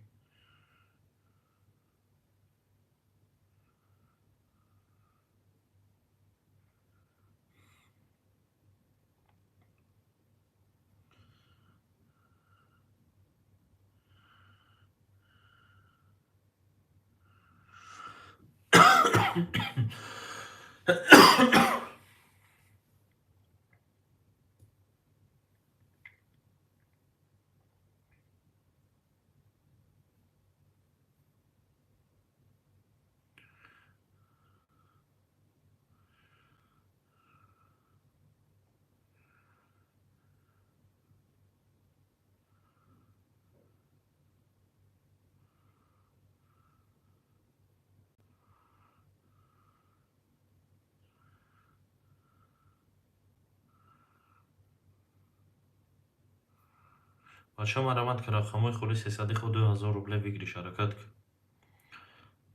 Бача, марамат ки, рақамҳои холи сесади хо 2000 рублей выигрыш, ҳаракат ки.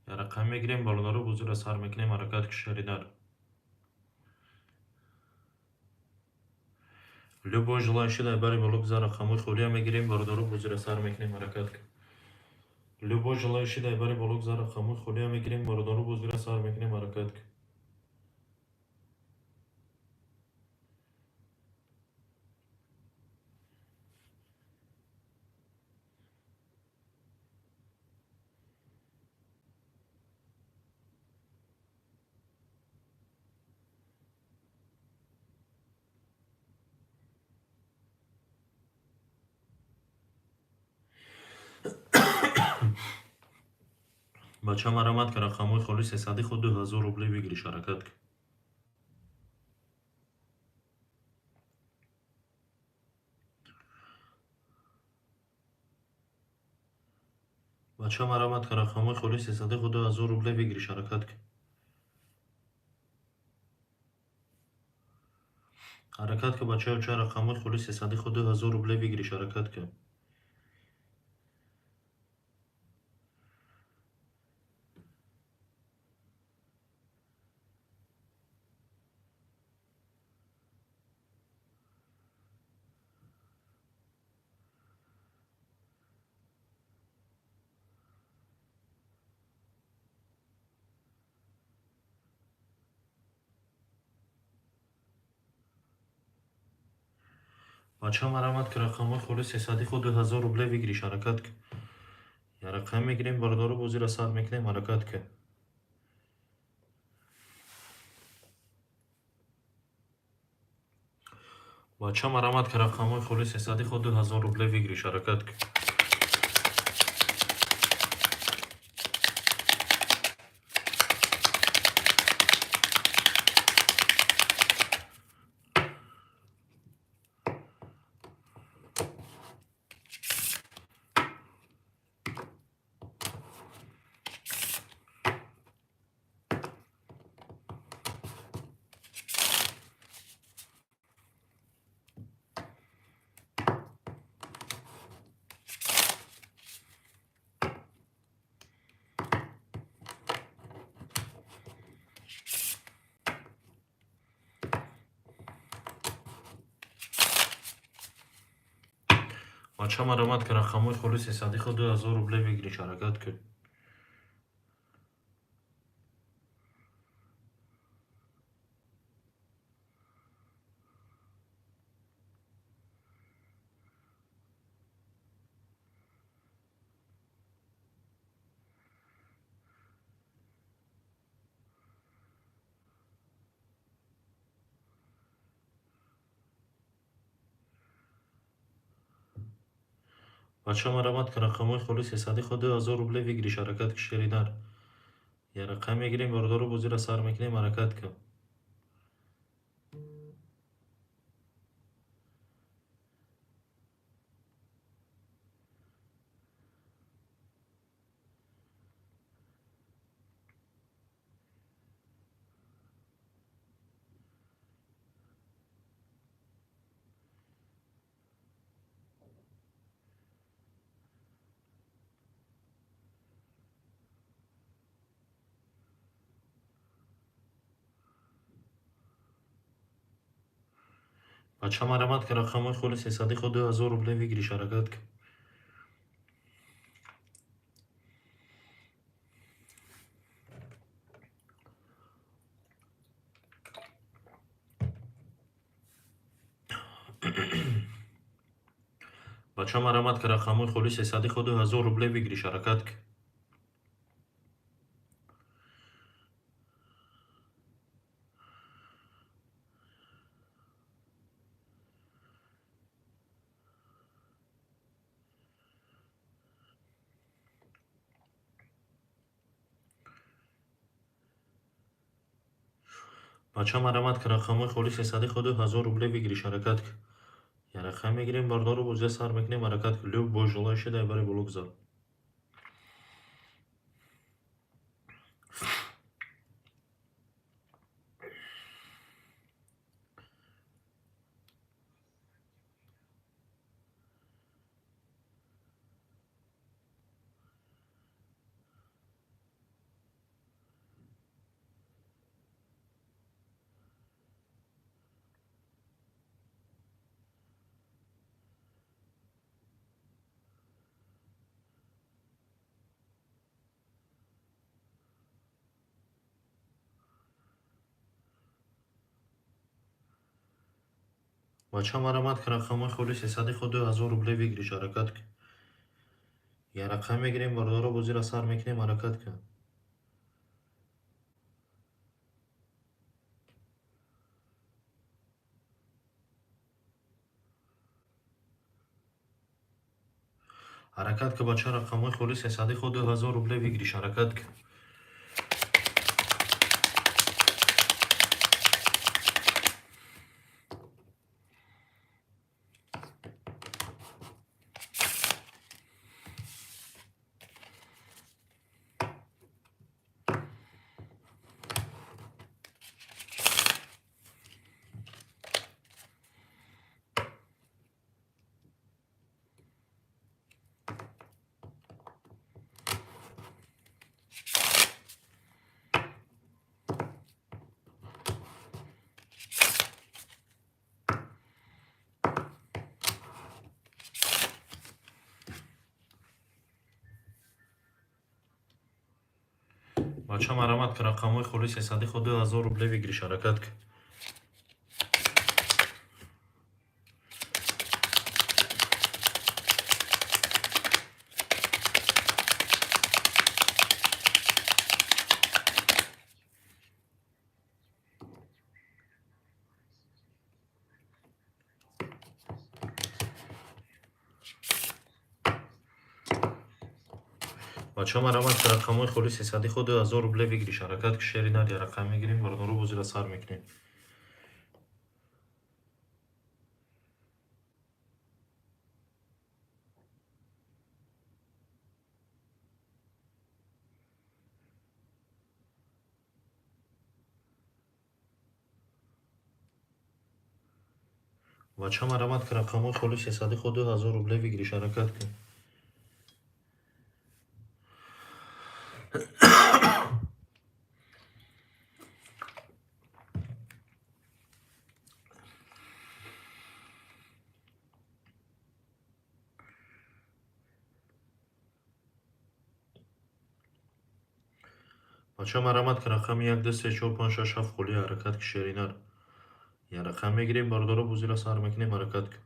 Я рақам мегирем, бародару, бозиро сар мекунем, ҳаракат ки, шеринар. Любой желающий дай бари боло гузар, рақамҳои холия мегирем, бародару, бозиро сар мекунем, ҳаракат ки. Любой желающий дай бари боло гузар, рақамҳои холия мегирем, бародару, бозиро сар мекунем, ҳаракат ки. Бача, марамат ки, рақамҳои холи сесади хо 2000 рублей выигрыш, ҳаракат ки. Бача, марамат ки, рақамҳои холи сесади хо 2000 рублей выигрыш, ҳаракат ки. Ҳаракат ки, бачаё, ча, рақамҳои холи сесади хо 2000 рублей выигрыш, ҳаракат ки. Бача, марамат ки, рақамҳои холи сесади хо 2000 рублей выигрыш, ҳаракат ки. Я рақам мегирем, бародару, бозиро сар мекунем, ҳаракат ки. Бача, марамат ки, рақамҳои холи сесади хо 2000 рублей выигрыш, ҳаракат ки. Бача, марамат ки, рақамҳои холи сесади хо 2000 рублей выигрыш, ҳаракат ки. Бача, марамат ки, рақамҳои холи сесади хо 2000 рубле выигрыш. Ҳаракат ки, шери нар. Я рақам мегирем, бародаро, бозиро сар мекунем. Ҳаракат кун. Бача, марамат ки, рақамҳои холи сесади хо 2000 рубле выигрыш. Ҳаракат кун. Бача, марамат ки, рақамҳои холи сесади хо 2000 рубле выигрыш. Ҳаракат кун. Бача, марамат ки, рақамҳои холи сесади хо 2000 рубле выигрыш. Ҳаракат кун. Я рақам мегирем, бародаро, бозия сар мекунем. Ҳаракат кун, любой желающий дар бари боло гузар. Бача, марамат ки, рақамҳои холи сесади хо 2000 рубле выигрыш. Ҳаракат кун. Я рақам мегирем, бародаро, бозиро сар мекунем. Ҳаракат кун. Ҳаракат ки, бача, рақамҳои холи сесади хо 2000 рубле выигрыш. Ҳаракат кун. Бача, марамат ки, рақамҳои холи сесади хо 2000 рубле выигрыш. Ҳаракат кун. Бача, марамат ки, рақамҳои холи сесади хо 2000 рубле выигрыш. Ҳаракат ки, шери нар. Я рақам мегирем, бародаро, бозиро сар мекунем. Бача, марамат ки, рақамҳои холи сесади хо 2000 рубле выигрыш. Ҳаракат кун. Бача, марамат ки, рақами як, ду, се, чор, панҷ, шаш, ҳафт холи. Ҳаракат ки, шери нар. Я рақам мегирем, бародаро, бозиро сар мекунем. Ҳаракат кун.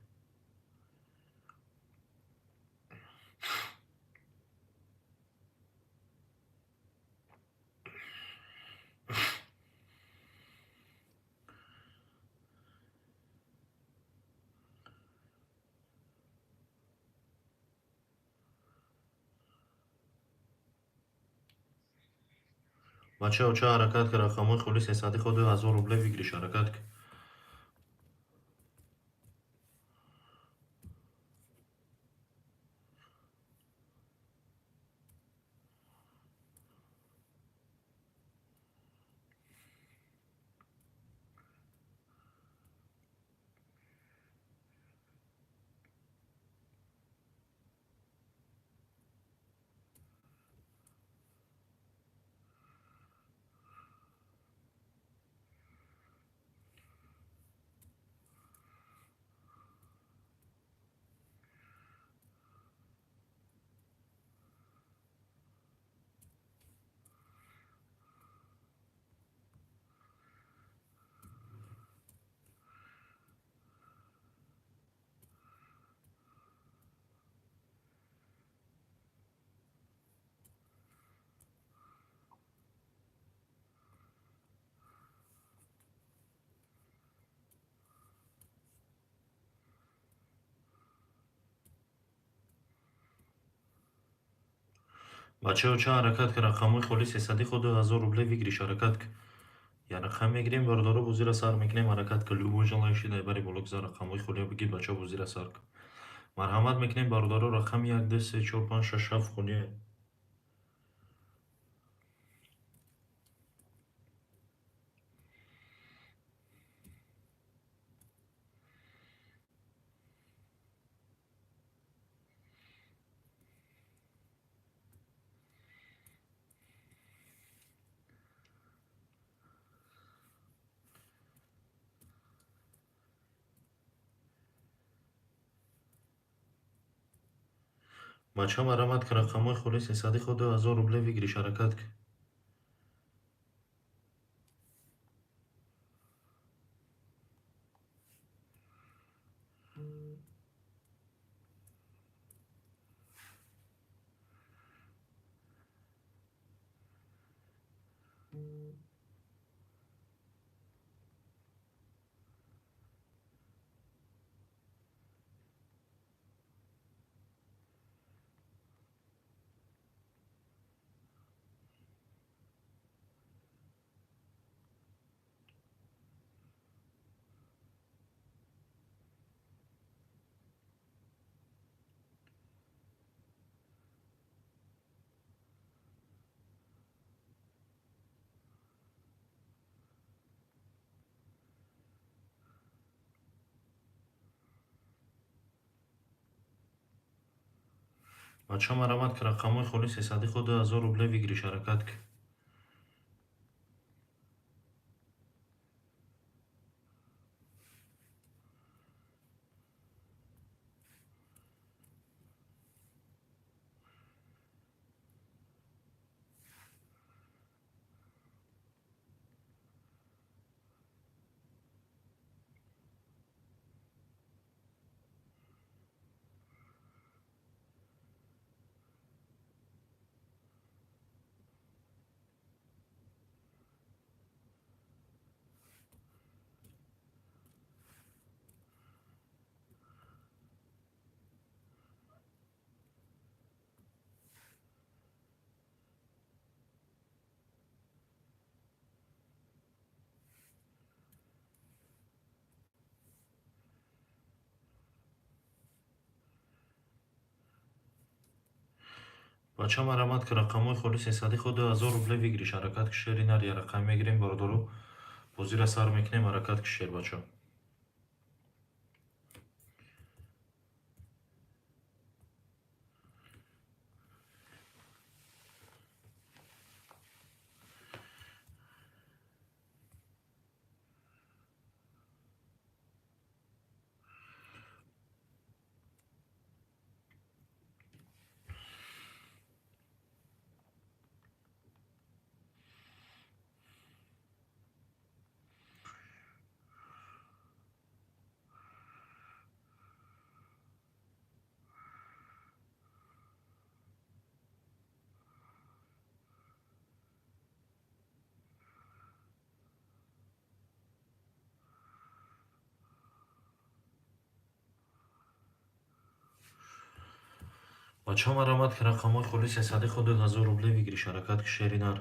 Бача оча, ҳаракат ки, рақамҳои холи сесади хо 2000 рубле выигрыш, ҳаракат ки. Бачаҳо, ча, ҳаракат ки, рақамҳои холи сесади хо 2000 рубле выигрыш, ҳаракат ки. Я рақам мегирем, бародаро, бозира сар мекунем, ҳаракат ки. Любой желающий дар бари боло гузар, рақамҳои холиро бигир, бачаҳо, бозира сар кун. Марҳамат мекунем, бародаро, рақами як, ду, се, чор, панҷ, шаш, ҳафт холия. Бача, марҳамат ки, рақамҳои холи сесади хо 2000 рубле выигрыш, ҳаракат ки. Бача, марҳамат ки, рақамҳои холи сесади хо 2000 рубле выигрыш, ҳаракат ки. Бача, марҳамат ки, рақамҳои холи сесади хо 2000 рубле выигрыш, ҳаракат ки, шери нар. Я рақам мегирем, бародаро, бозира сар мекунем, ҳаракат ки, шер, бача. Бача, марҳамат ки, рақамҳои холи сесади хо 2000 рубле выигрыш, ҳаракат ки, шери нар.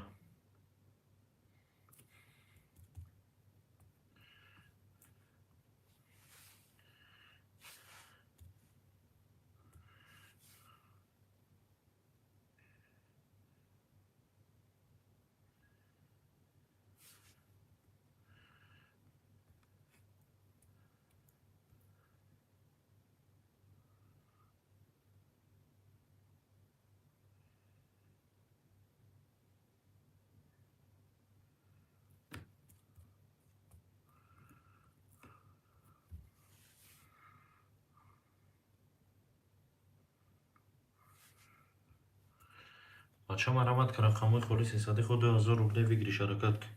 Бача, марамат, ки рақамҳои холи сесади хо 2000 рубле выигрыш, ҳаракат ки.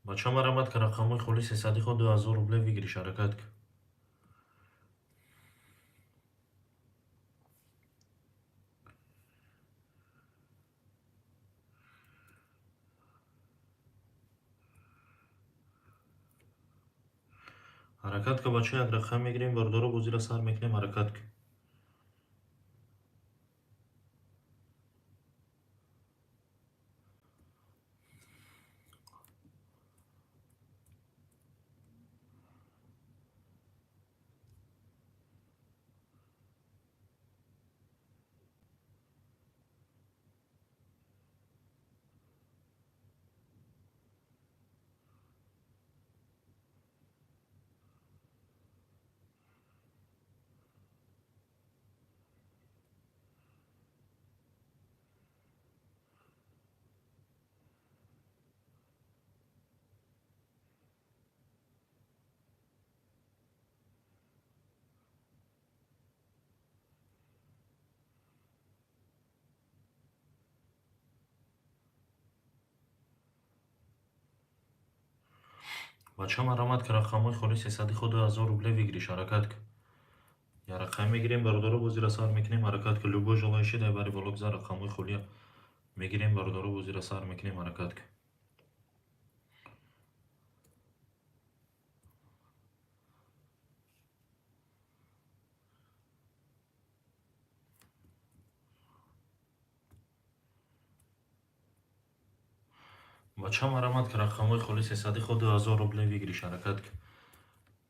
Бача, марамат, ки рақамҳои холи сесади хо 2000 рубле выигрыш, ҳаракат ки. Ҳаракат ка, бача, як рақам мегирем, бародаро, бозиро сар мекунем, ҳаракат ки. Бача, марамат, ки рақамҳои холи сесади хо 2000 рубле выигрыш, ҳаракат ки. Як рақам мегирем, бародаро, бозиро сар мекунем, ҳаракат ки. Любой желающий дар бари боло гузар, рақамҳои холия мегирем, бародаро, бозиро сар мекунем, ҳаракат ки. Бача, марамат, ки рақамҳои холи сесади хо 2000 рубле выигрыш, ҳаракат ки.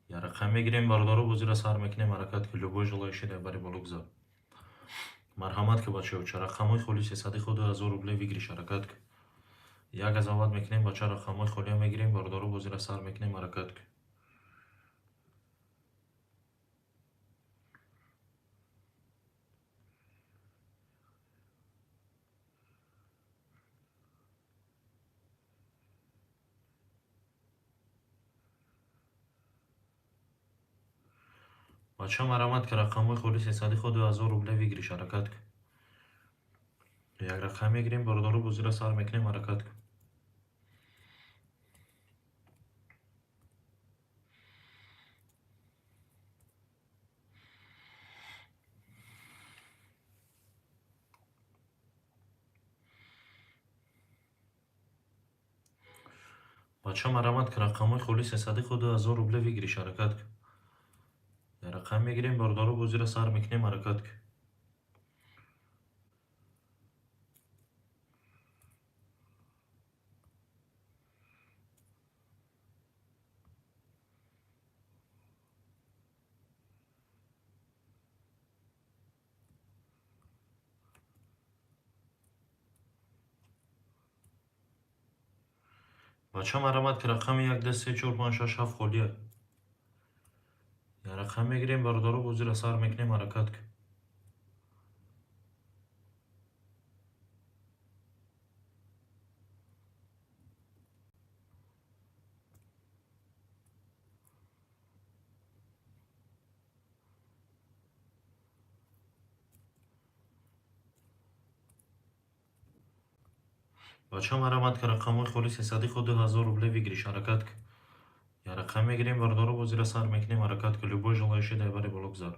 Як рақам мегирем, бародаро, бозиро сар мекунем, ҳаракат ки. Любой желающий дар бари боло гузар. Марҳамат ки, бачаёча, рақамҳои холи сесади хо 2000 рубле выигрыш, ҳаракат ки. Як азават мекунем, бача, рақамҳои холия мегирем, бародаро, бозиро сар мекунем, ҳаракат ки. Бача, марамат, ки рақамҳои холи сесади хо 2000 рубле выигрыш, ҳаракат ки. Як рақам мегирем, бародаро, бозиро сар мекунем, ҳаракат ки. Бача, марамат, ки рақамҳои холи сесади хо 2000 рубле выигрыш, ҳаракат ки. Як рақам мегирем, бародаро, бозиро сар мекунем, ҳаракат ки. Бача, марамат, ки рақами як, ду, се, чор, панҷ, шаш, ҳафт холия. Як рақам мегирем, бародаро, бозиро сар мекунем, ҳаракат ки. Бача, марамат, ки рақамҳои холи сесади хо 2000 рубле выигрыш, ҳаракат ки. Як рақам мегирем, бародаро, бозиро сар мекунем, ҳаракат ки. Любой желающий дар бари боло гузар.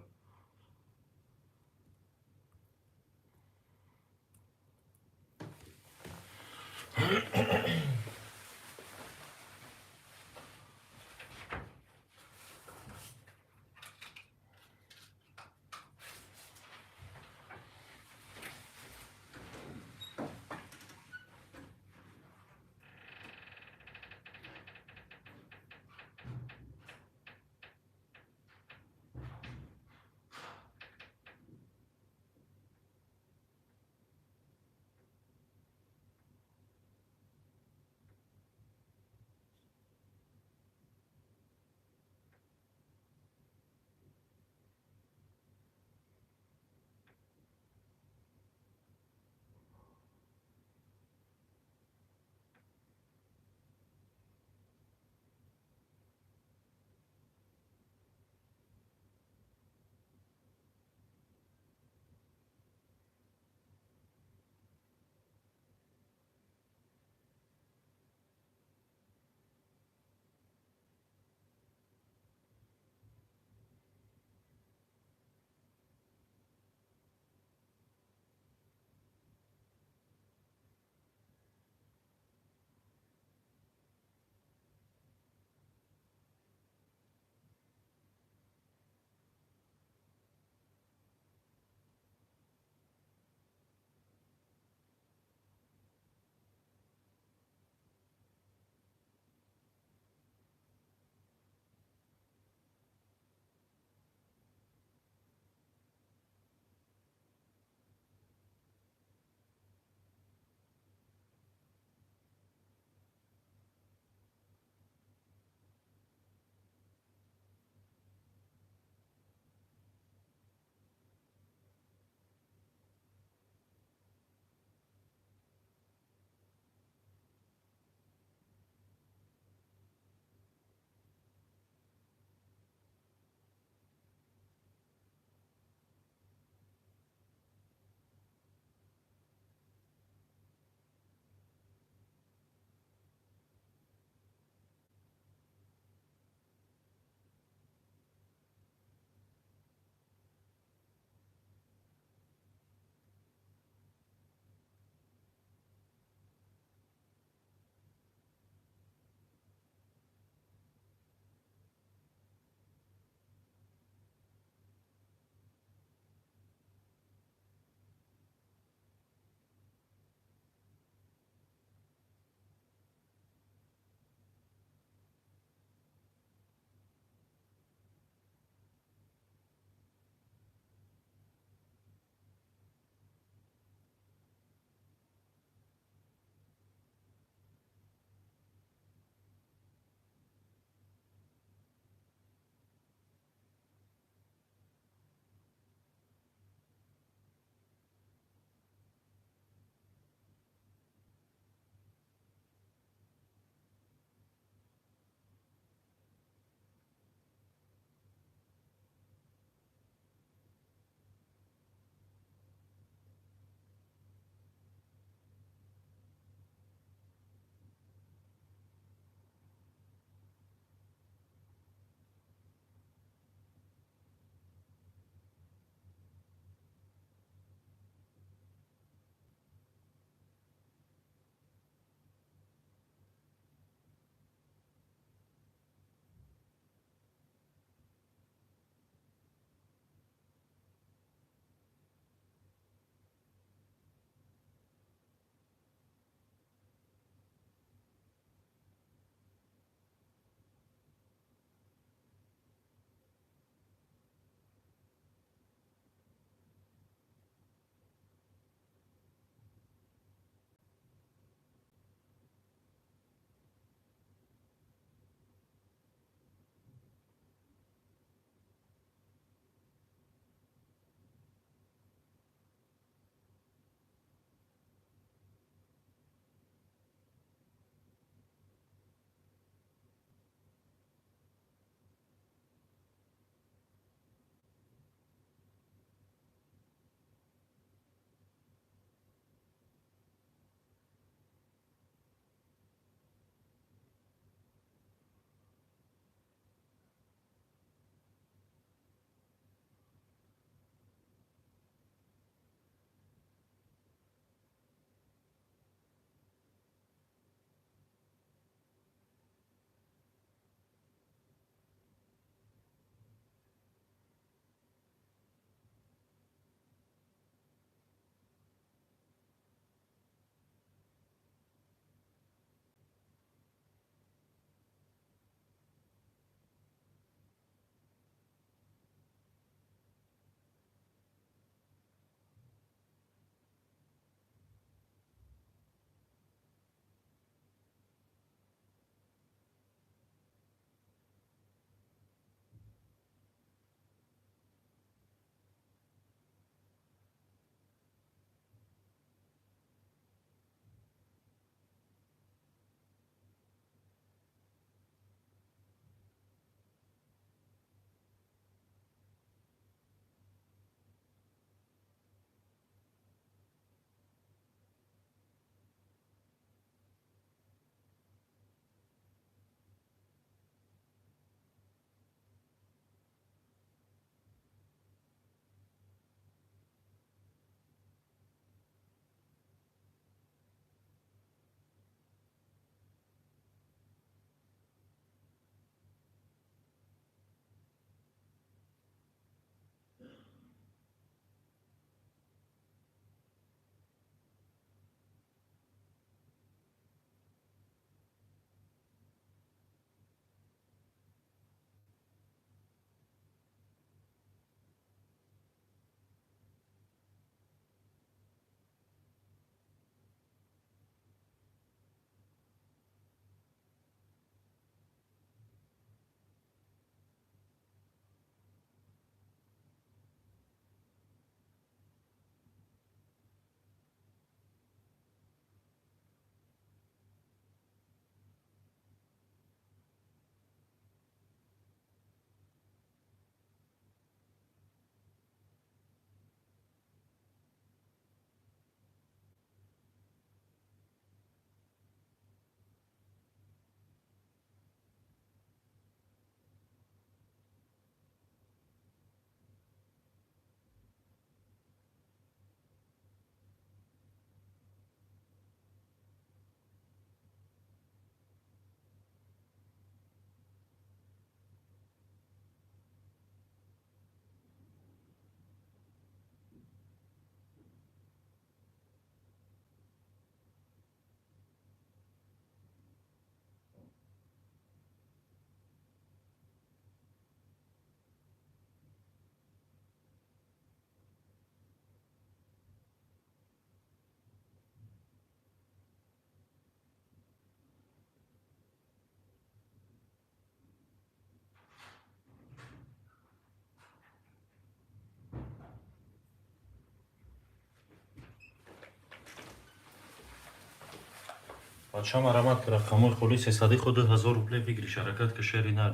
Бача, марамат, ки рақамҳои холи сесади хо 2000 рубле выигрыш, ҳаракат ки, шери нар.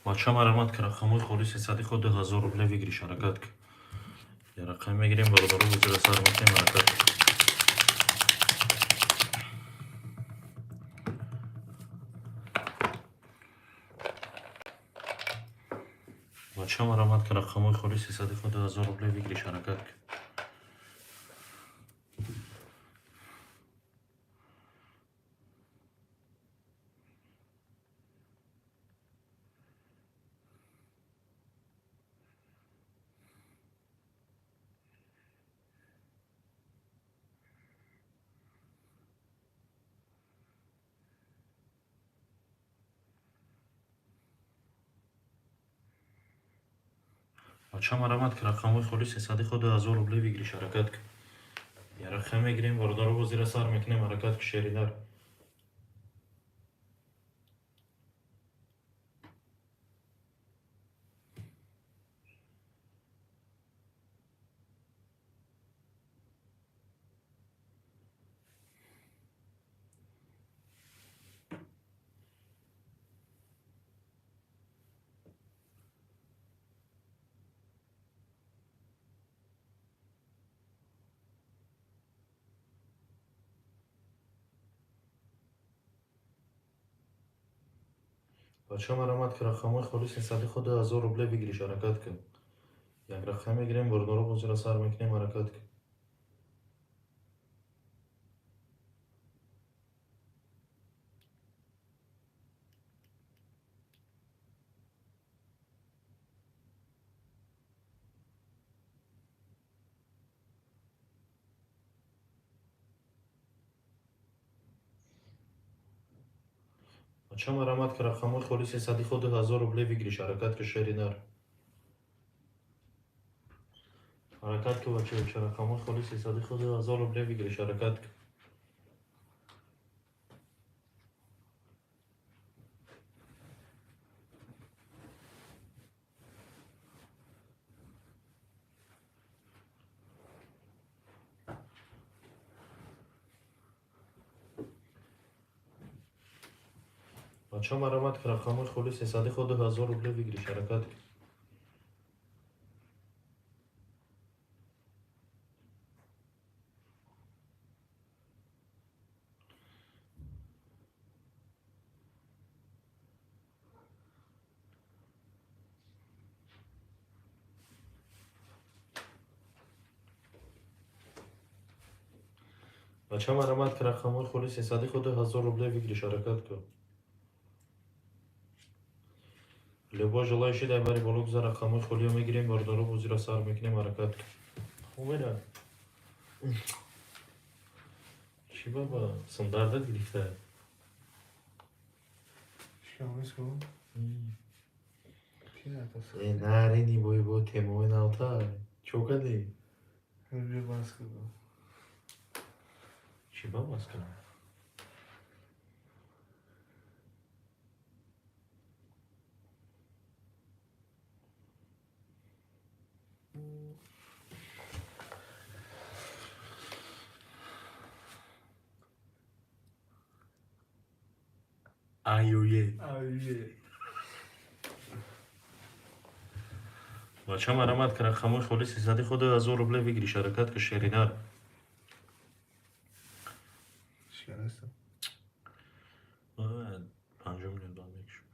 Бача, марамат, ки рақамҳои холи сесади хо 2000 рубле выигрыш, ҳаракат ки. Я рақам мегирем, бародаро, бозиро сар мекунем, ҳаракат ки. Бача, марамат, ки рақамҳои холи сесади хо 2000 рубле выигрыш, ҳаракат ки. Бача, марамат, ки рақамҳои холи сесади хо 2000 рубле выигрыш, ҳаракат ки. Я рақам мегирем, бародаро, бозиро сар мекунем, ҳаракат ки, шери нар. Бача, марамат, ки рақамҳои холи сесади хо 2000 рубле выигрыш, ҳаракат ки. Як рақам мегирем, бародаро, бозиро сар мекунем, ҳаракат ки. Бача, марамат, ки рақамҳои холи сесади хо 2000 рубле выигрыш, ҳаракат ки, шери нар. Ҳаракат ки, бача, рақамҳои холи сесади хо 2000 рубле выигрыш, ҳаракат ки. Бача, марамат, ки рақамҳои холи сесади хо 2000 рубле выигрыш, ҳаракат ки. Бача, марамат, ки рақамҳои холи сесади хо 2000 рубле выигрыш, ҳаракат ки. Любой желающий дар бари боло гузар, рақамҳои холиро мегирем, бародаро, бозиро сар мекунем, ҳаракат ки. Хуб, чӣ баба, сумдардат гирифта? Шикамис кун. Э, нарини бой бо темои навта. Чо кардӣ? Рӯ бас кун. Чӣ ба бас кунам? Айое. Айое. Бача, марамат, ки рақамҳои холи сесади хо 2000 рубле выигрыш, ҳаракат ки, шери нар. Шиканаста. 50 минут баъд мекушем.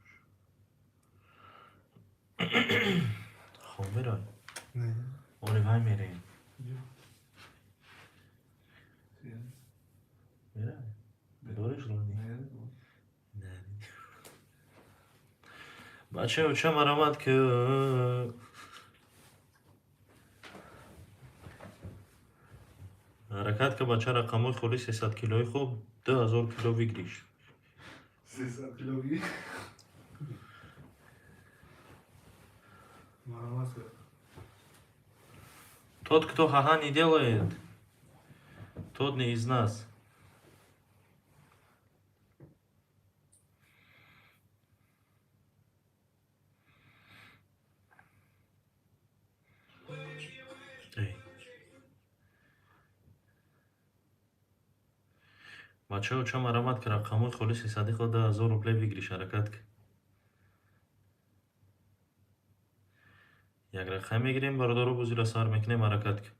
Хоб мерай? Не. Оре, вай мерем. Мерай? Дориш желание? Не. Бача, оча, марамат, ки ҳаракат ки, бача, рақамҳои холи 300 килои хуб 2000 кило выигрыш. 300 килови. Марҳамат. Тот, кто ха-ха не делает, тот не из нас. Эй. Бачаҳо, ча марамат ки рақамҳои холи сесади хо 2000 рублей выигрыш, ҳаракат ки. Як рақам мегирем, бародаро, бозиро сар мекунем, ҳаракат ки.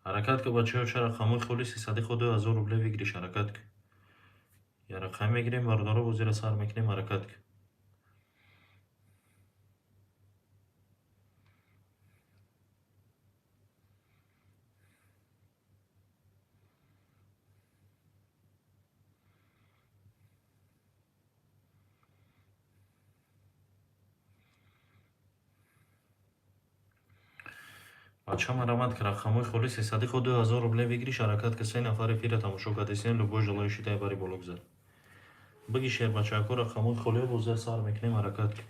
Ҳаракат ки, бачаҳо, ча рақамҳои холи сесади хо 2000 рублей выигрыш, ҳаракат ки. Як рақам мегирем, бародаро, бозиро сар мекунем, ҳаракат ки. Бача, марамат ки рақамҳои холи сесади хо 2000 рублей выигрыш, ҳаракат ки. Се нафар эфира тамошо кардесен, любой желающий дай бари боло гузар. Биги шер, бачаҳако, рақамҳои холиро бозиро сар мекунем, ҳаракат ки.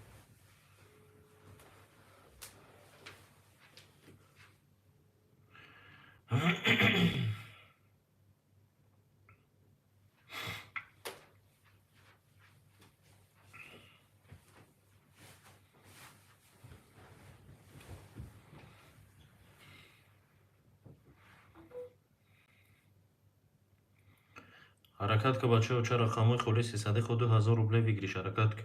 Ҳаракат ки, бачаҳо, ча рақамҳои холи сесади хо 2000 рублей выигрыш, ҳаракат ки.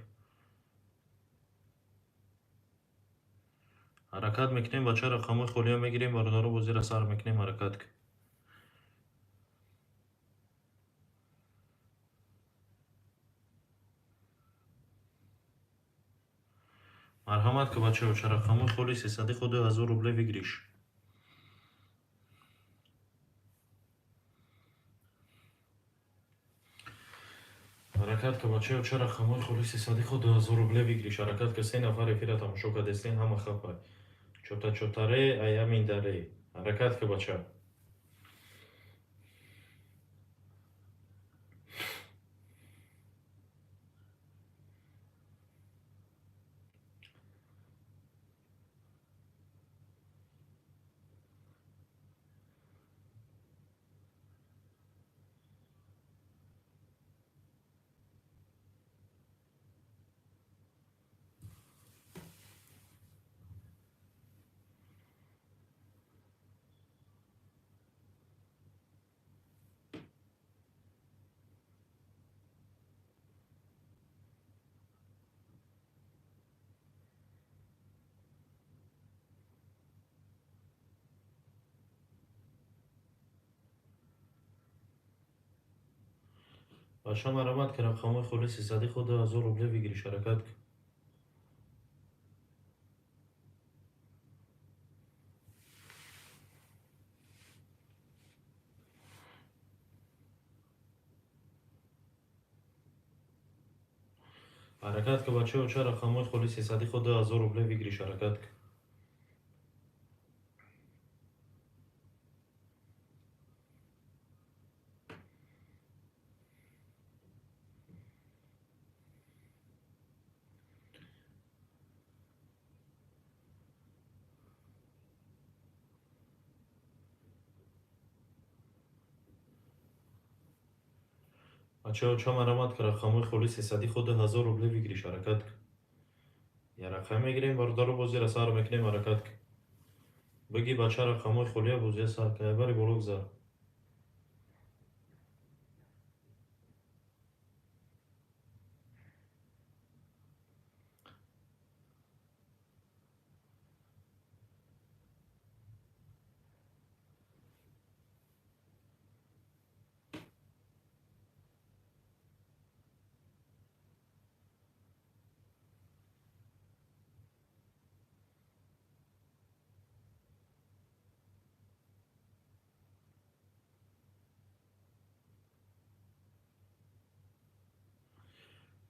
Ҳаракат мекунем, бача, рақамҳои холиро мегирем, бародаро, бозиро сар мекунем, ҳаракат ки. Марҳамат ки, бачаҳо, ча рақамҳои холи сесади хо 2000 рублей выигрыш. Ҳаракат ки, бачаҳо, ча рақамҳои холи сесади хо 2000 рублей выигрыш, ҳаракат ки. Се нафар эфира тамошо кардестен, ҳама хапай. Чота чотаре, аяминдаре. Ҳаракат ки, бача. Бача, марамат ки рақамҳои холи сесади хо 2000 рублей выигрыш, ҳаракат ки. Ҳаракат ки, бачаҳо, ча рақамҳои холи сесади хо 2000 рублей выигрыш, ҳаракат ки. Бачаҳо, ча марамат ки рақамҳои холи сесади хо 2000 рублей выигрыш, ҳаракат ки. Як рақам мегирем, бародаро, бозиро сар мекунем, ҳаракат ки. Биги, бача, рақамҳои холия бозия сар ки, бари боло гузар.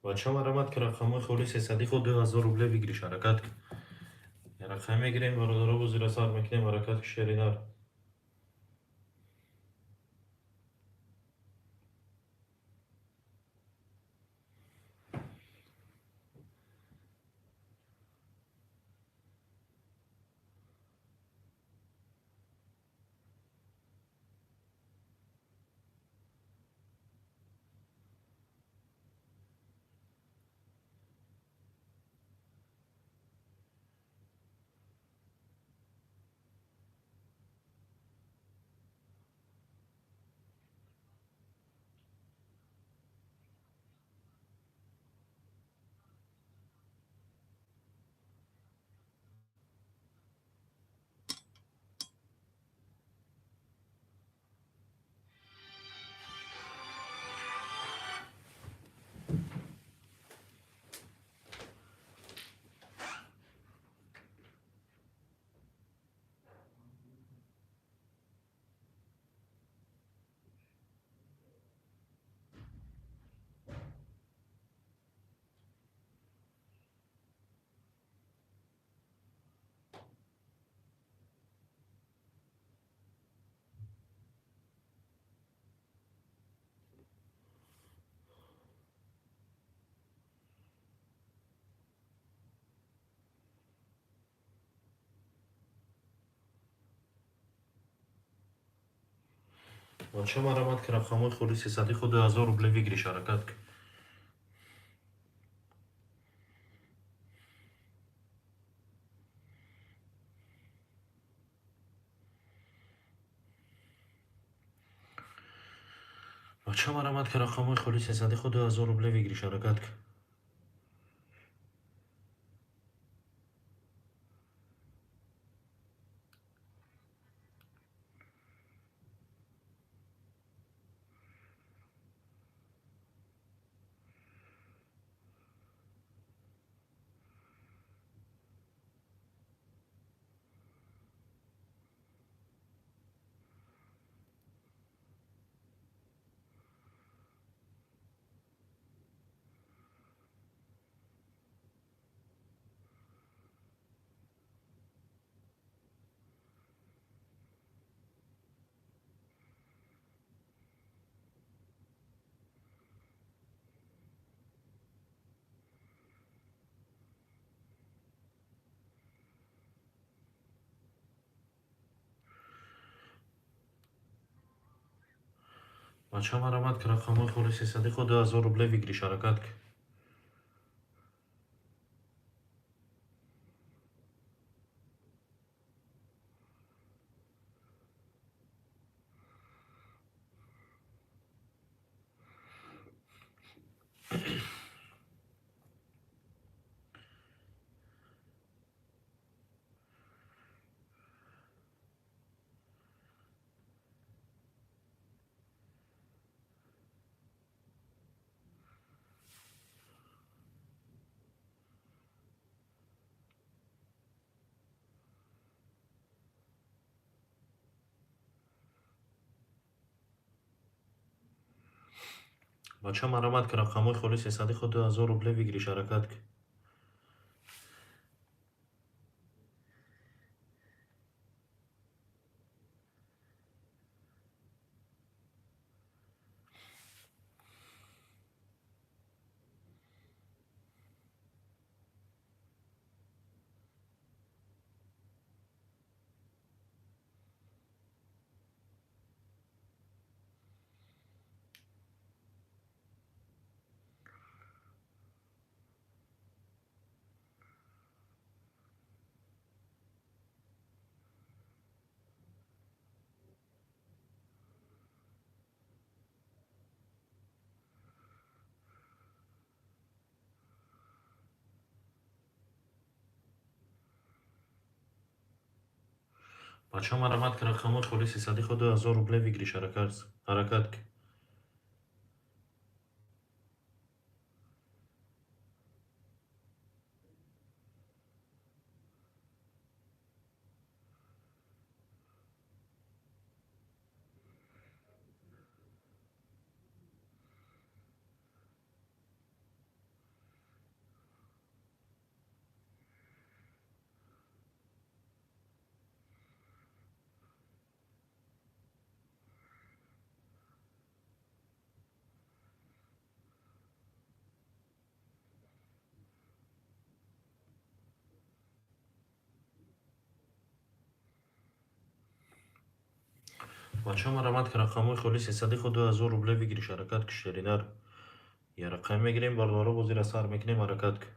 Бача, марамат ки рақамҳои холи сесади хо 2000 рублей выигрыш, ҳаракат ки. Як рақам мегирем, бародаро, бозиро сар мекунем, ҳаракат ки, шеринар. Бача, марамат, ки рақамҳои холи сесади худ 2000 рубле выигрыш, ҳаракат ки. Бача, марамат, ки рақамҳои холи сесади худ 2000 рубле выигрыш, ҳаракат ки. Бача, марамат, ки рақамҳои холи сесади худ 2000 рубле выигрыш, ҳаракат ки. Бача, марамат, ки рақамҳои холи сесади худ 2000 рубле выигрыш, ҳаракат ки. Бача, марамат, ки рақамҳои холи сесади худ 2000 рубле выигрыш, ҳаракат ки. Бача, марамат, ки рақамҳои холи сесади худ 2000 рубле выигрыш, ҳаракат ки, шеринар. Я рақам мегирем, бародаро, бозиро сар мекунем, ҳаракат ки.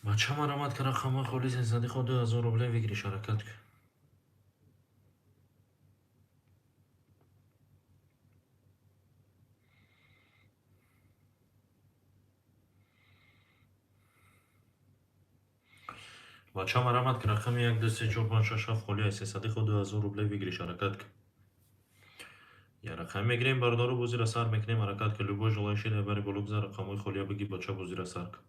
Бача, марамат, ки рақамҳои холи сесади худ 2000 рубле выигрыш, ҳаракат ки. Бача, марамат, ки рақами 1, 2, 3, 4, 5, 6, 7 холи ай сесади худ 2000 рубле выигрыш, ҳаракат ки. Рақам мегирем, бародаро, бозиро сар мекунем. Ҳаракат ки, любой желающий дар бари боло гузар, рақамҳои холия бигӣ, бача, бозиро сар кун.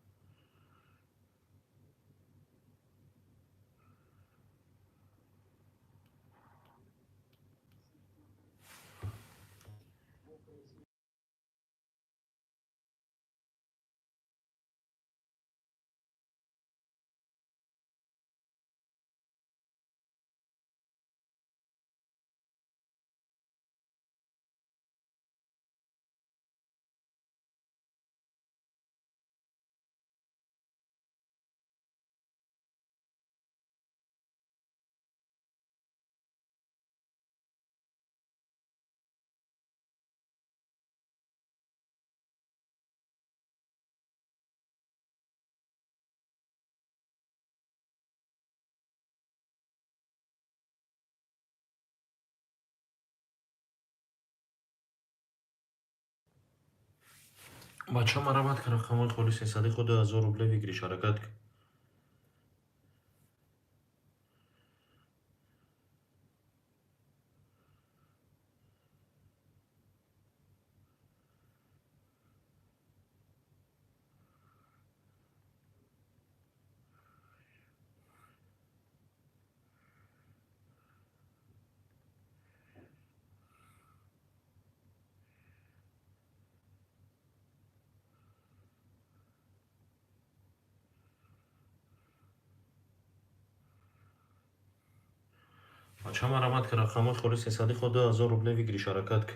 Бача, марамат ки, рақамҳои холи сесади худ 2000 рубле выигрыш. Ҳаракат ки. Бача, марамат ки, рақамҳои холи сесади худ 2000 рубле выигрыш. Ҳаракат ки.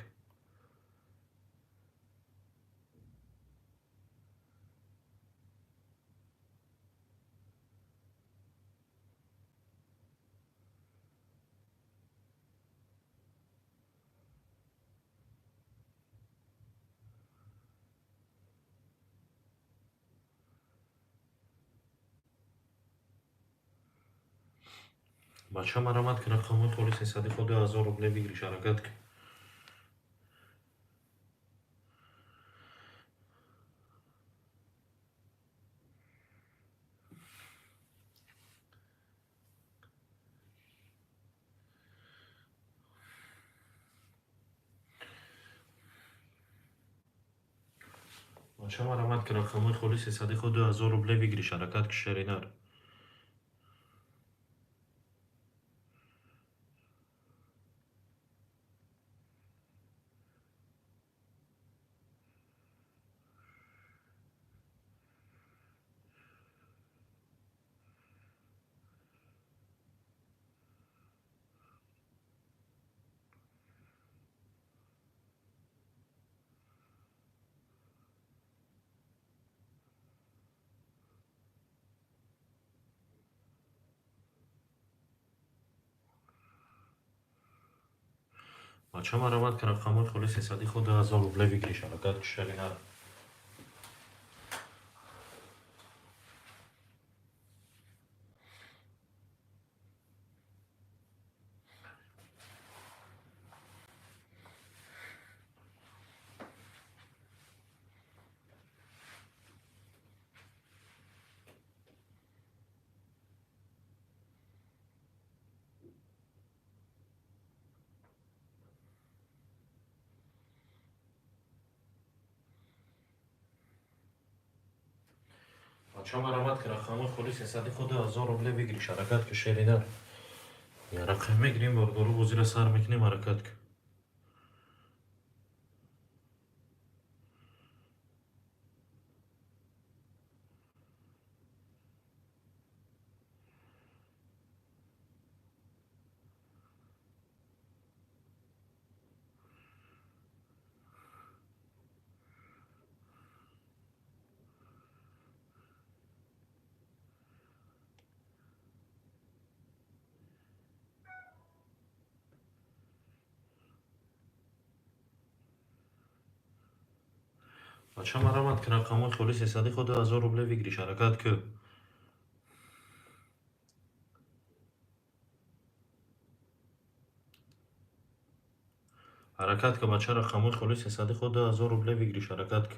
Бача, марамат ки, рақамҳои холи сесади худ 2000 рубле выигрыш. Ҳаракат ки. Бача, марамат ки, рақамҳои холи сесади худ 2000 рубле выигрыш. Ҳаракат ки, шеринар. Бача, марамат ки, рақамҳои холи сесади худ 2000 рубле выигрыш. Ҳаракат ки, шеринар. Бача, марамат ки, рақамҳои холи сесади худ 2000 рубле выигрыш. Ҳаракат ки, шеринар. Рақам мегирем, бародаро, бозиро сар мекунем. Ҳаракат ки. Бача, марамат ки, рақамҳои холи сесади худ 2000 рубле выигрыш. Ҳаракат ки. Ҳаракат ки, бача, рақамҳои холи сесади худ 2000 рубле выигрыш. Ҳаракат ки.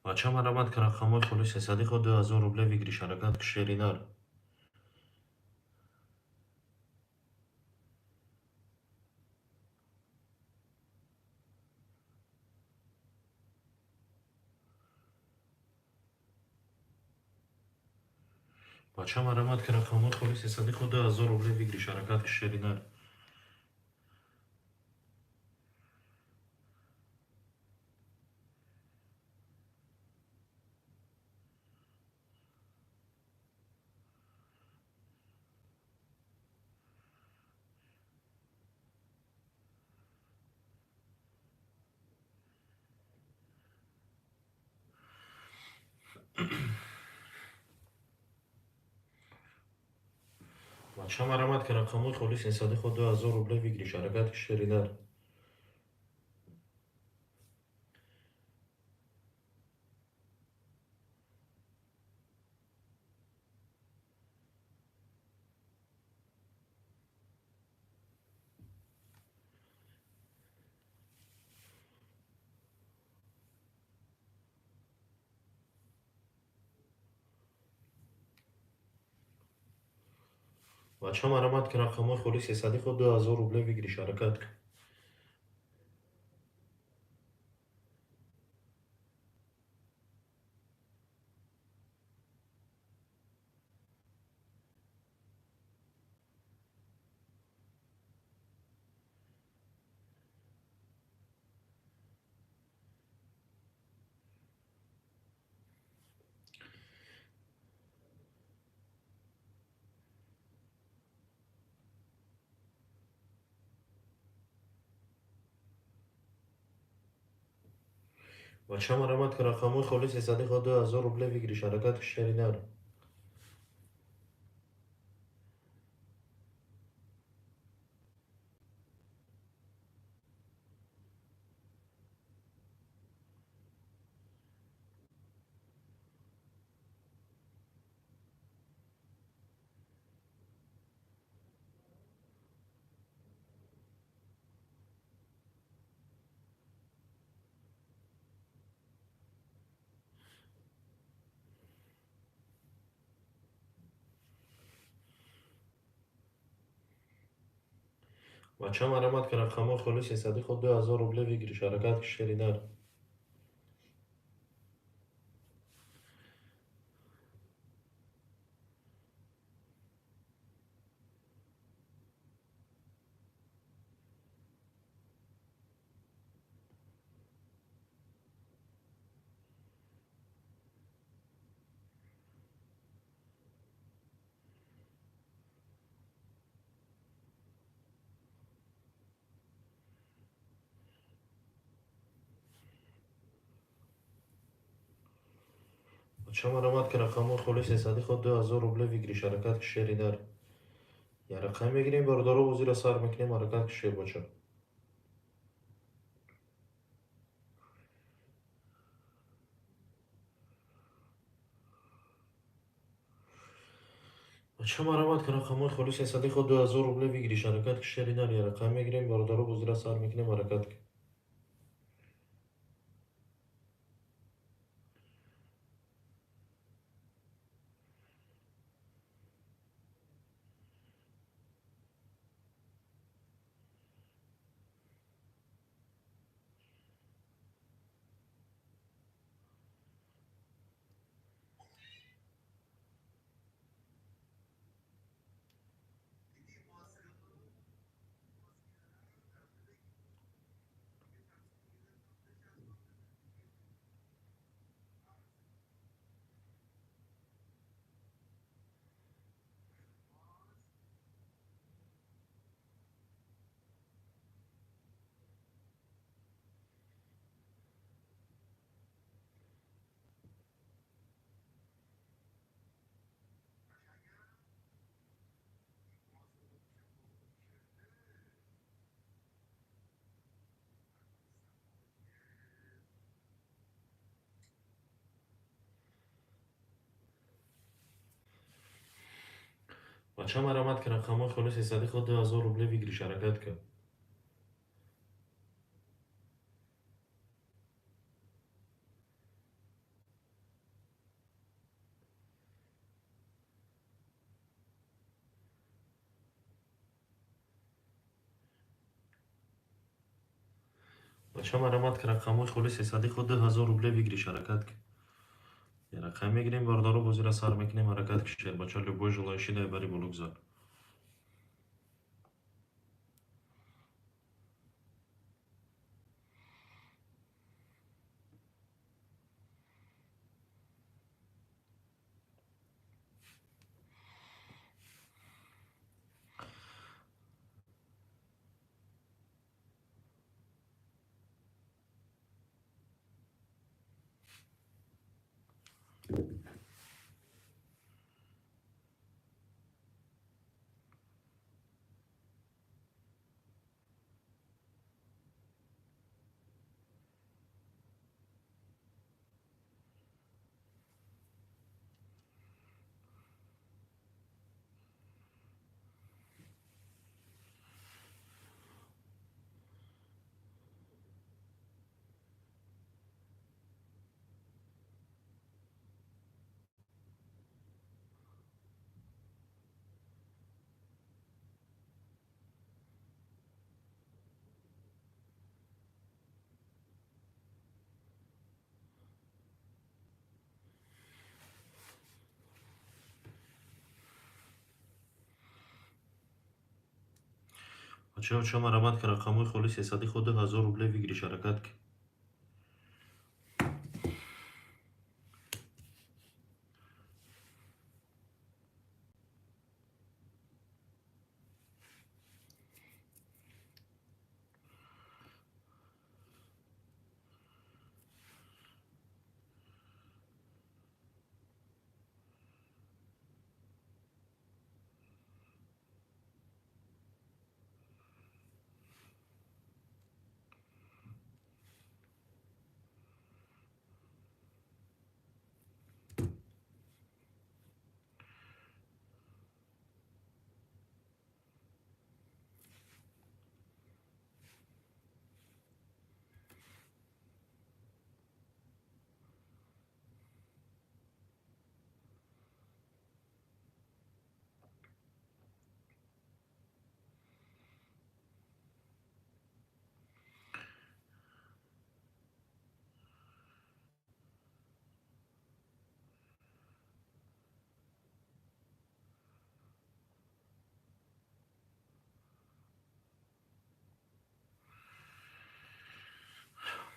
Бача, марамат ки рақамҳои холи сесади хо 2000 рубле выигрыш, ҳаракат ки, шери нар. Бача, марамат ки рақамҳои холи сесади хо 2000 рубле выигрыш, ҳаракат ки, шери нар. Бача, марамат ки рақамҳои холи сесади хо 2000 рубле выигрыш, ҳаракат ки, шери нар. Бача, марамат ки рақамҳои холи сесади хо 2000 рубле выигрыш, ҳаракат ки. Бача, марамат ки рақамҳои холи сесади хо 2000 рубле выигрыш, ҳаракат ки, шери нар. Бача, марамат ки рақамҳои холи сесади хо 2000 рубле выигрыш, ҳаракат ки, шери нар. Бача, марамат ки рақамҳои холи сесади хо 2000 рубле выигрыш, ҳаракат ки, шери нар. Як рақам мегирем, бародаро, бозиро сар мекунем, ҳаракат ки, шер бача. Бача, марамат ки рақамҳои холи сесади хо 2000 рубле выигрыш, ҳаракат ки, шери нар. Як рақам мегирем, бародаро, бозиро сар мекунем, ҳаракат ки. Бача, марамат ки рақамҳои холи сесади хо 2000 рубле выигрыш, ҳаракат ки. Бача, марамат, ки рақамҳои холи сесади худ 2000 рубле выигрыш, ҳаракат ки. Я рақам мегирем, бародаро, бозира сар мекунем, ҳаракат ки, шербача, любой желающий дай бари боло гузар. Бачаҳо, ча, марамат, ки рақамҳои холи сесади худ 2000 рубле выигрыш, ҳаракат ки.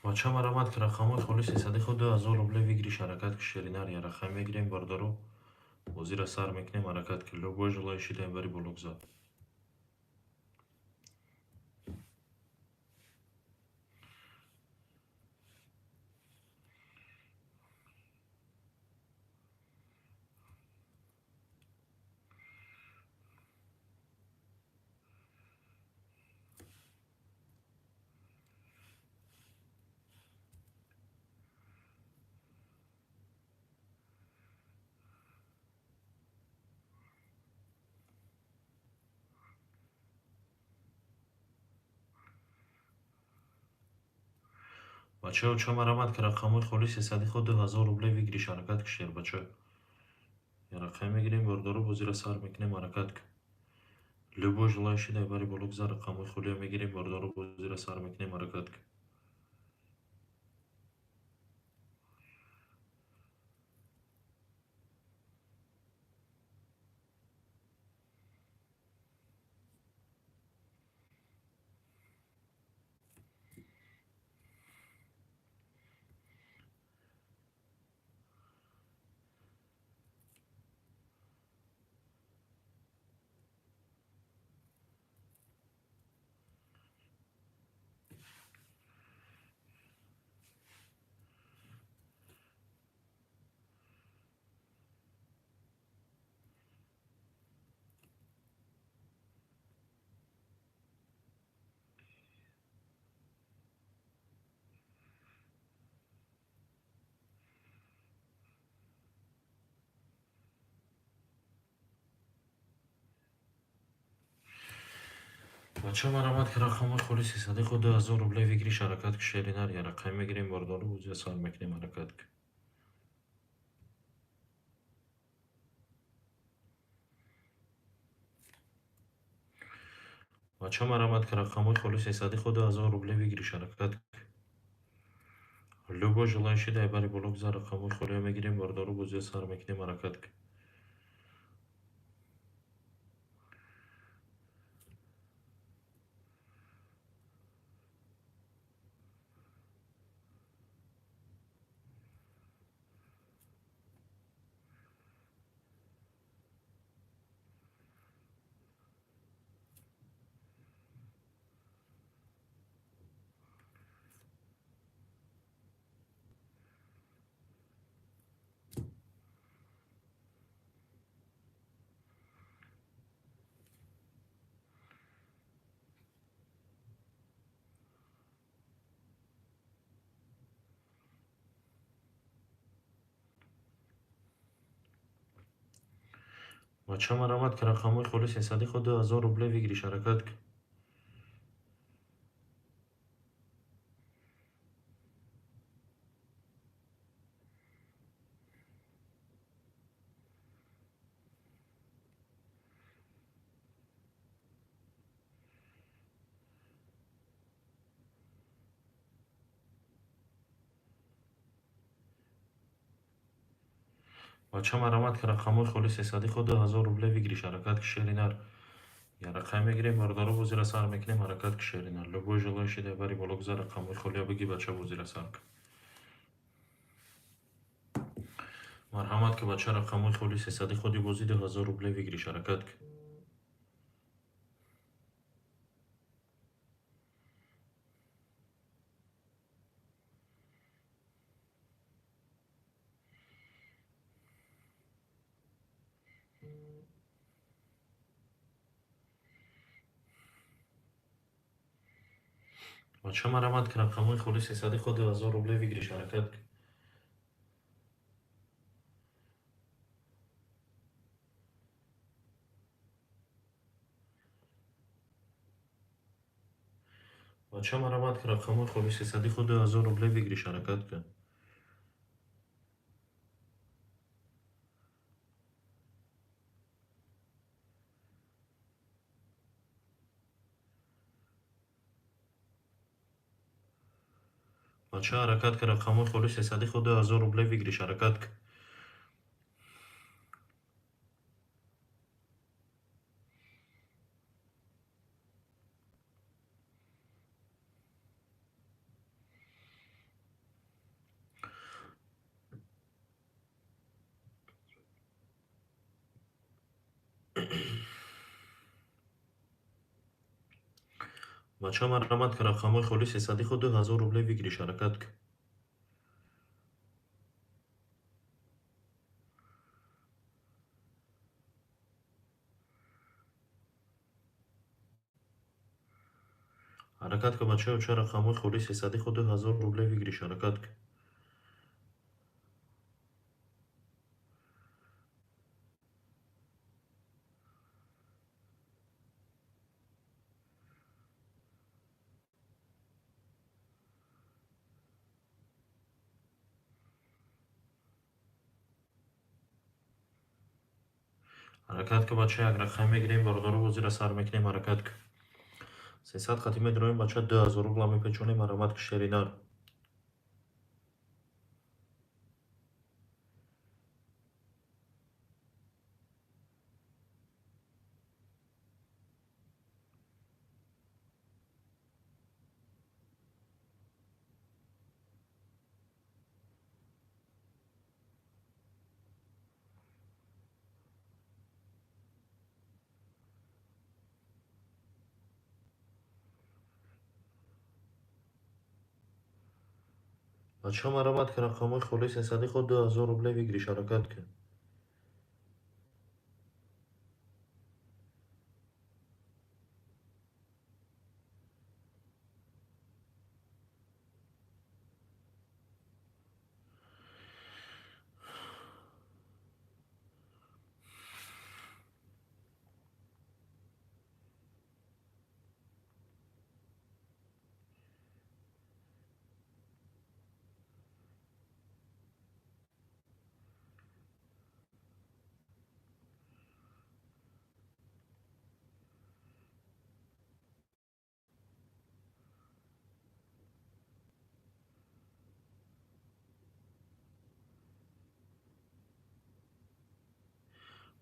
Бача, марамат, ки рақамҳои холи сесади худ 2000 рубле выигрыш, ҳаракат ки, шеринар. Я рақам мегирем, бародаро, бозира сар мекунем, ҳаракат ки, любой желающий дай бари боло гузар. Бачаҳо, ча, марамат, ки рақамҳои холи сесади худ 2000 рубле выигрыш, ҳаракат ки, шербача. Я рақам мегирем, бародаро, бозира сар мекунем, ҳаракат ки. Любой желающий дай бари боло гузар, рақамҳои холия мегирем, бародаро, бозира сар мекунем, ҳаракат ки. Бача, марамат, ки рақамҳои холи сесади худ 2000 рубле выигрыш, ҳаракат ки, шеринар. Я рақам мегирем, бародаро, бозира сар мекунем, ҳаракат ки. Бача, марамат, ки рақамҳои холи сесади худ 2000 рубле выигрыш, ҳаракат ки. Любой желающий дар бари боло гузар, рақамҳои холия мегирем, бародаро, бозия сар мекунем, ҳаракат кун. Бача, марамат ки рақамҳои холи сесади худ 2000 рубле выигрыш, ҳаракат кун. Бача, марамат ки рақамҳои холи сесади худ 2000 рубле выигрыш, ҳаракат ки, шери нар. Я рақам мегирем, бародаро, бозира сар мекунем, ҳаракат ки, шери нар. Любой желающий дар бари боло гузар, рақамҳои холия бигӣ, бача, бозира сар кун. Марҳамат ки, бача, рақамҳои холи сесади худи бози 2000 рубле выигрыш, ҳаракат кун. Бача, марамат ки рақамҳои холи сесади худ 2000 рубле выигрыш, ҳаракат кун. Бача, марамат ки рақамҳои холи сесади худ 2000 рубле выигрыш, ҳаракат кун. Бача, ҳаракат ки, рақамҳои холи сесади худ 2000 рубле выигрыш, ҳаракат кун. Бача, марамат ки рақамҳои холи сесади худ 2000 рубле выигрыш, ҳаракат кун. Ҳаракат кун, бача, оча, рақамҳои холи сесади худ 2000 рубле выигрыш, ҳаракат кун. Ҳаракат ки, бача, як рақам мегирем, бародаро, бозира сар мекунем, ҳаракат ки. 300 хати медроем, бача, 2000 рубла мепечонем, марамат ки, шери нар. Бача, марамат ки рақамҳои холи сесади худ 2000 рубле выигрыш, ҳаракат кун.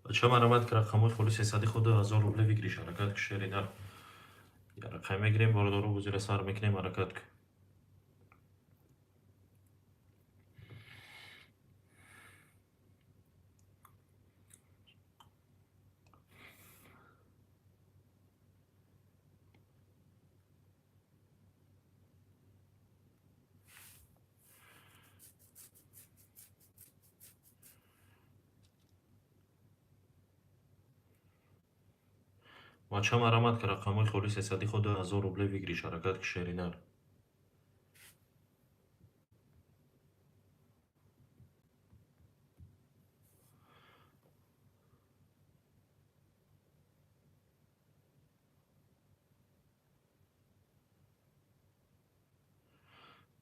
Бача, марамат, ки рақамҳои холи сесади худ 2000 рубле выигрыш. Ҳаракат ки, шери нар. Рақам мегирем, бародаро, бозира сар мекунем, ҳаракат ки. Бача, марамат, ки рақамҳои холи сесади худ 2000 рубле выигрыш. Ҳаракат ки, шери нар.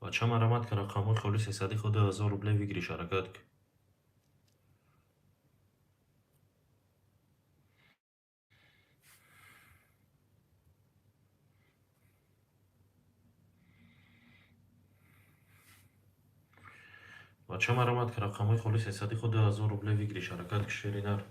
Бача, марамат, ки рақамҳои холи сесади худ 2000 рубле выигрыш. Ҳаракат ки. Бача, марамат, ки рақамҳои холи сесади худ 2000 рубле выигрыш. Ҳаракат ки, шери нар.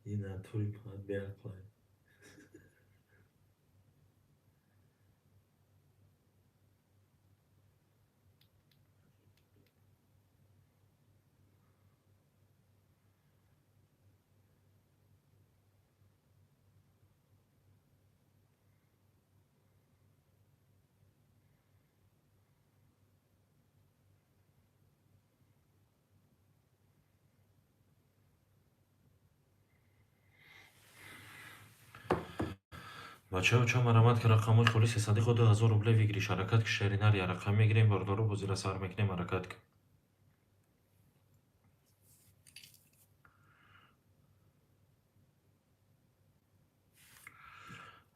И натури беақлай. Бачаҳо, ча, марамат, ки рақамҳои холи сесади худ 2000 рубле выигрыш. Ҳаракат ки, шери нар. Рақам мегирем, бародаро, бозира сар мекунем, ҳаракат ки.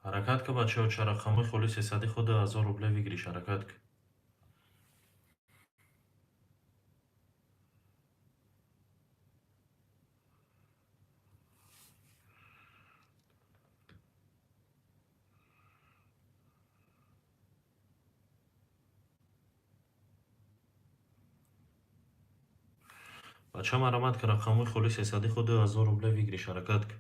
Ҳаракат ки, бачаҳо, ча, рақамҳои холи сесади худ 2000 рубле выигрыш. Ҳаракат ки. Бача, марамат, ки рақамҳои холи сесади худ 2000 рубле выигрыш. Ҳаракат ки.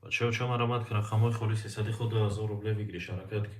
Бачаҳо, ча, марамат, ки рақамҳои холи сесади худ 2000 рубле выигрыш. Ҳаракат ки.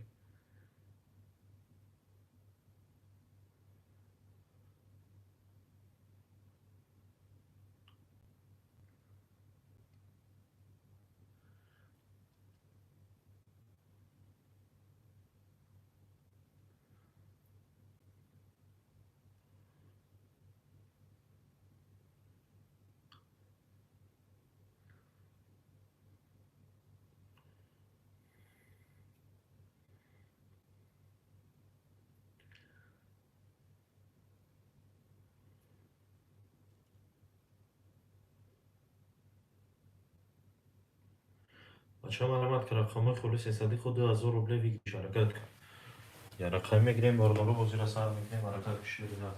Бача, марамат, ки рақамҳои холи сесади худ 2000 рубле выигрыш. Ҳаракат ки. Рақам мегирем, бародаро, бозира сар мекунем, ҳаракат ки, шери нар.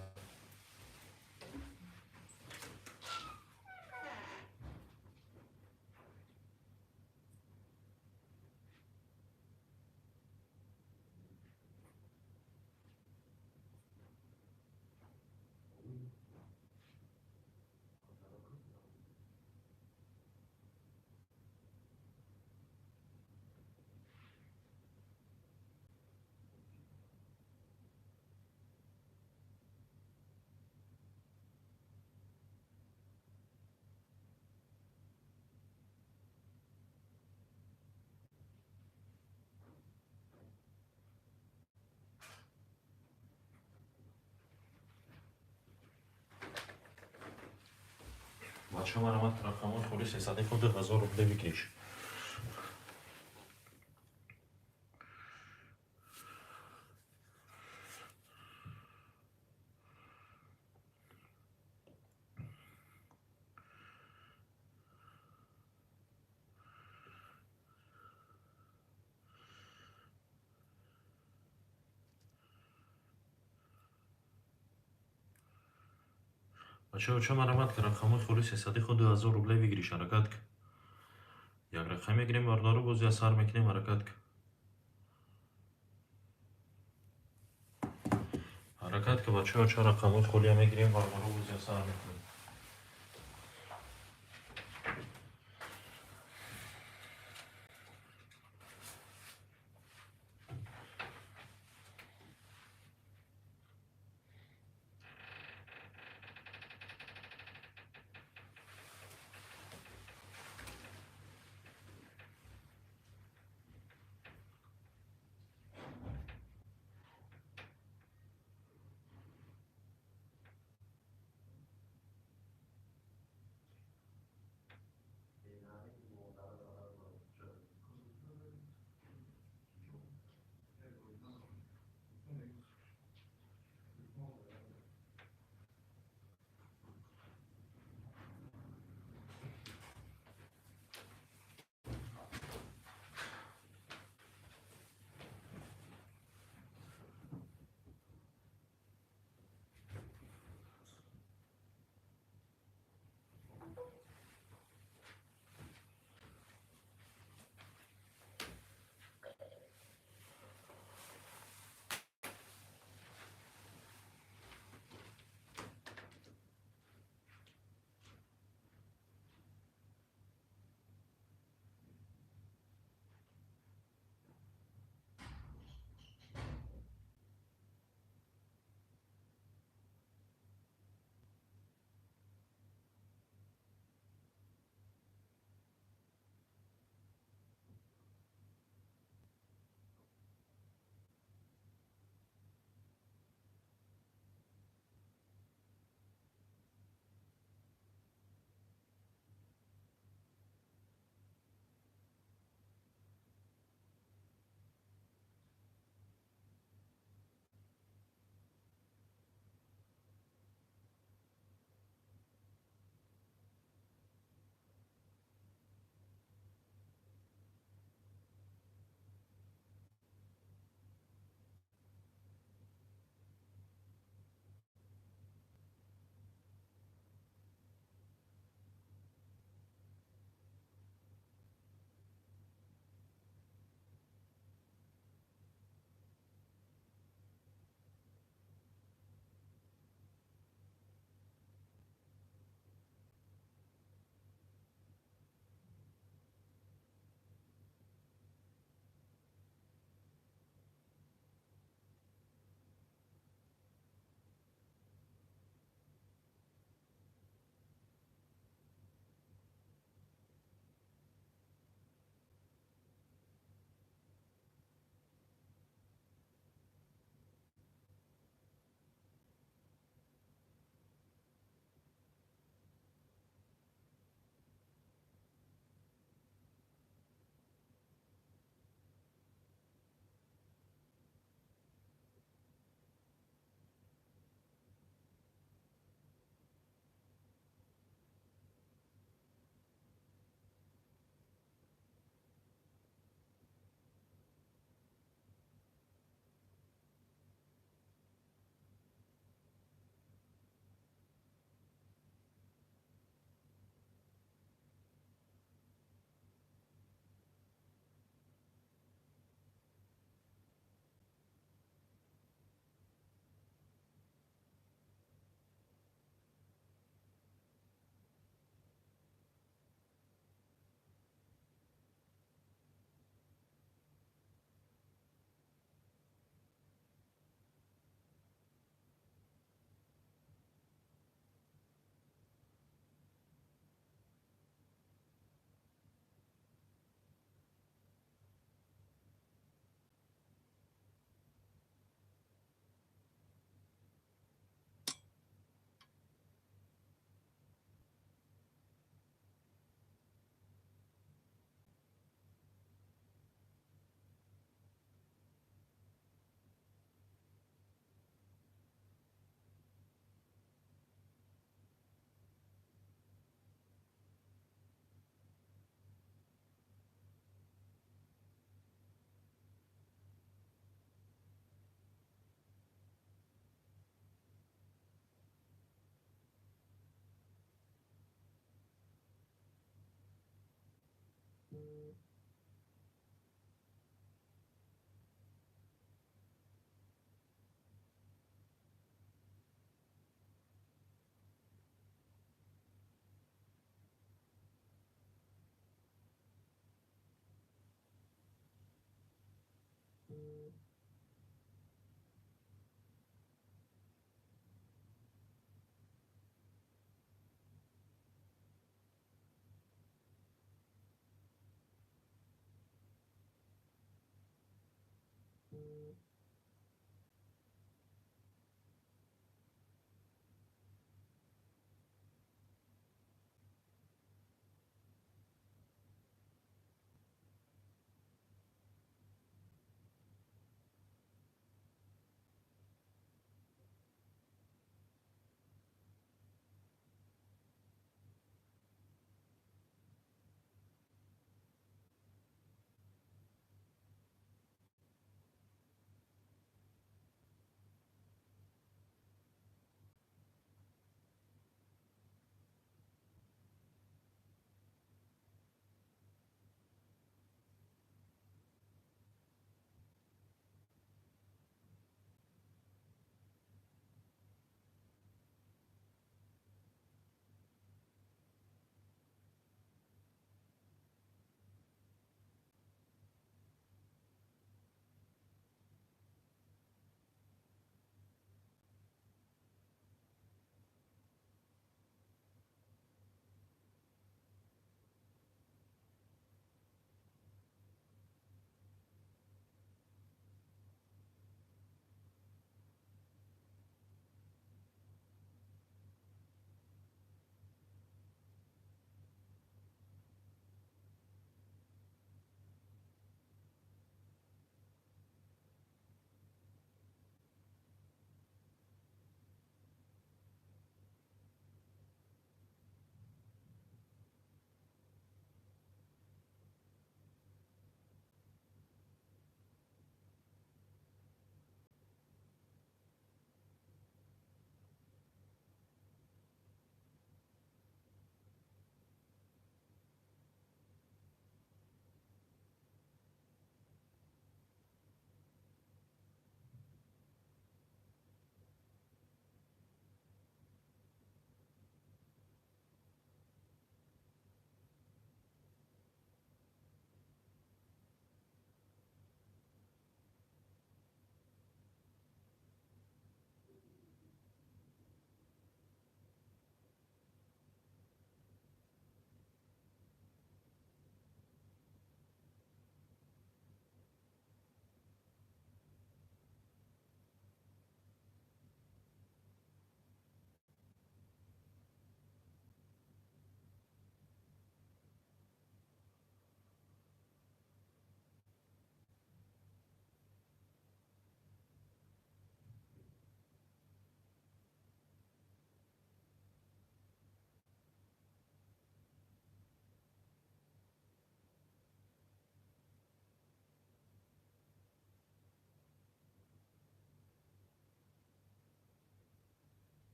Бача, марамат, рақамҳои холи сесади хо 2000 рубле выигрыш. Бача, марамат, рақамҳои холи сесади хо 2000 рубле выигрыш. Ҳаракат. Як рақам мегирем, бародаро, бозия сар мекунем. Ҳаракат, ҳаракат ки, бачаоча, рақамҳои холия мегирем, бародаро, бозия сар мекунем.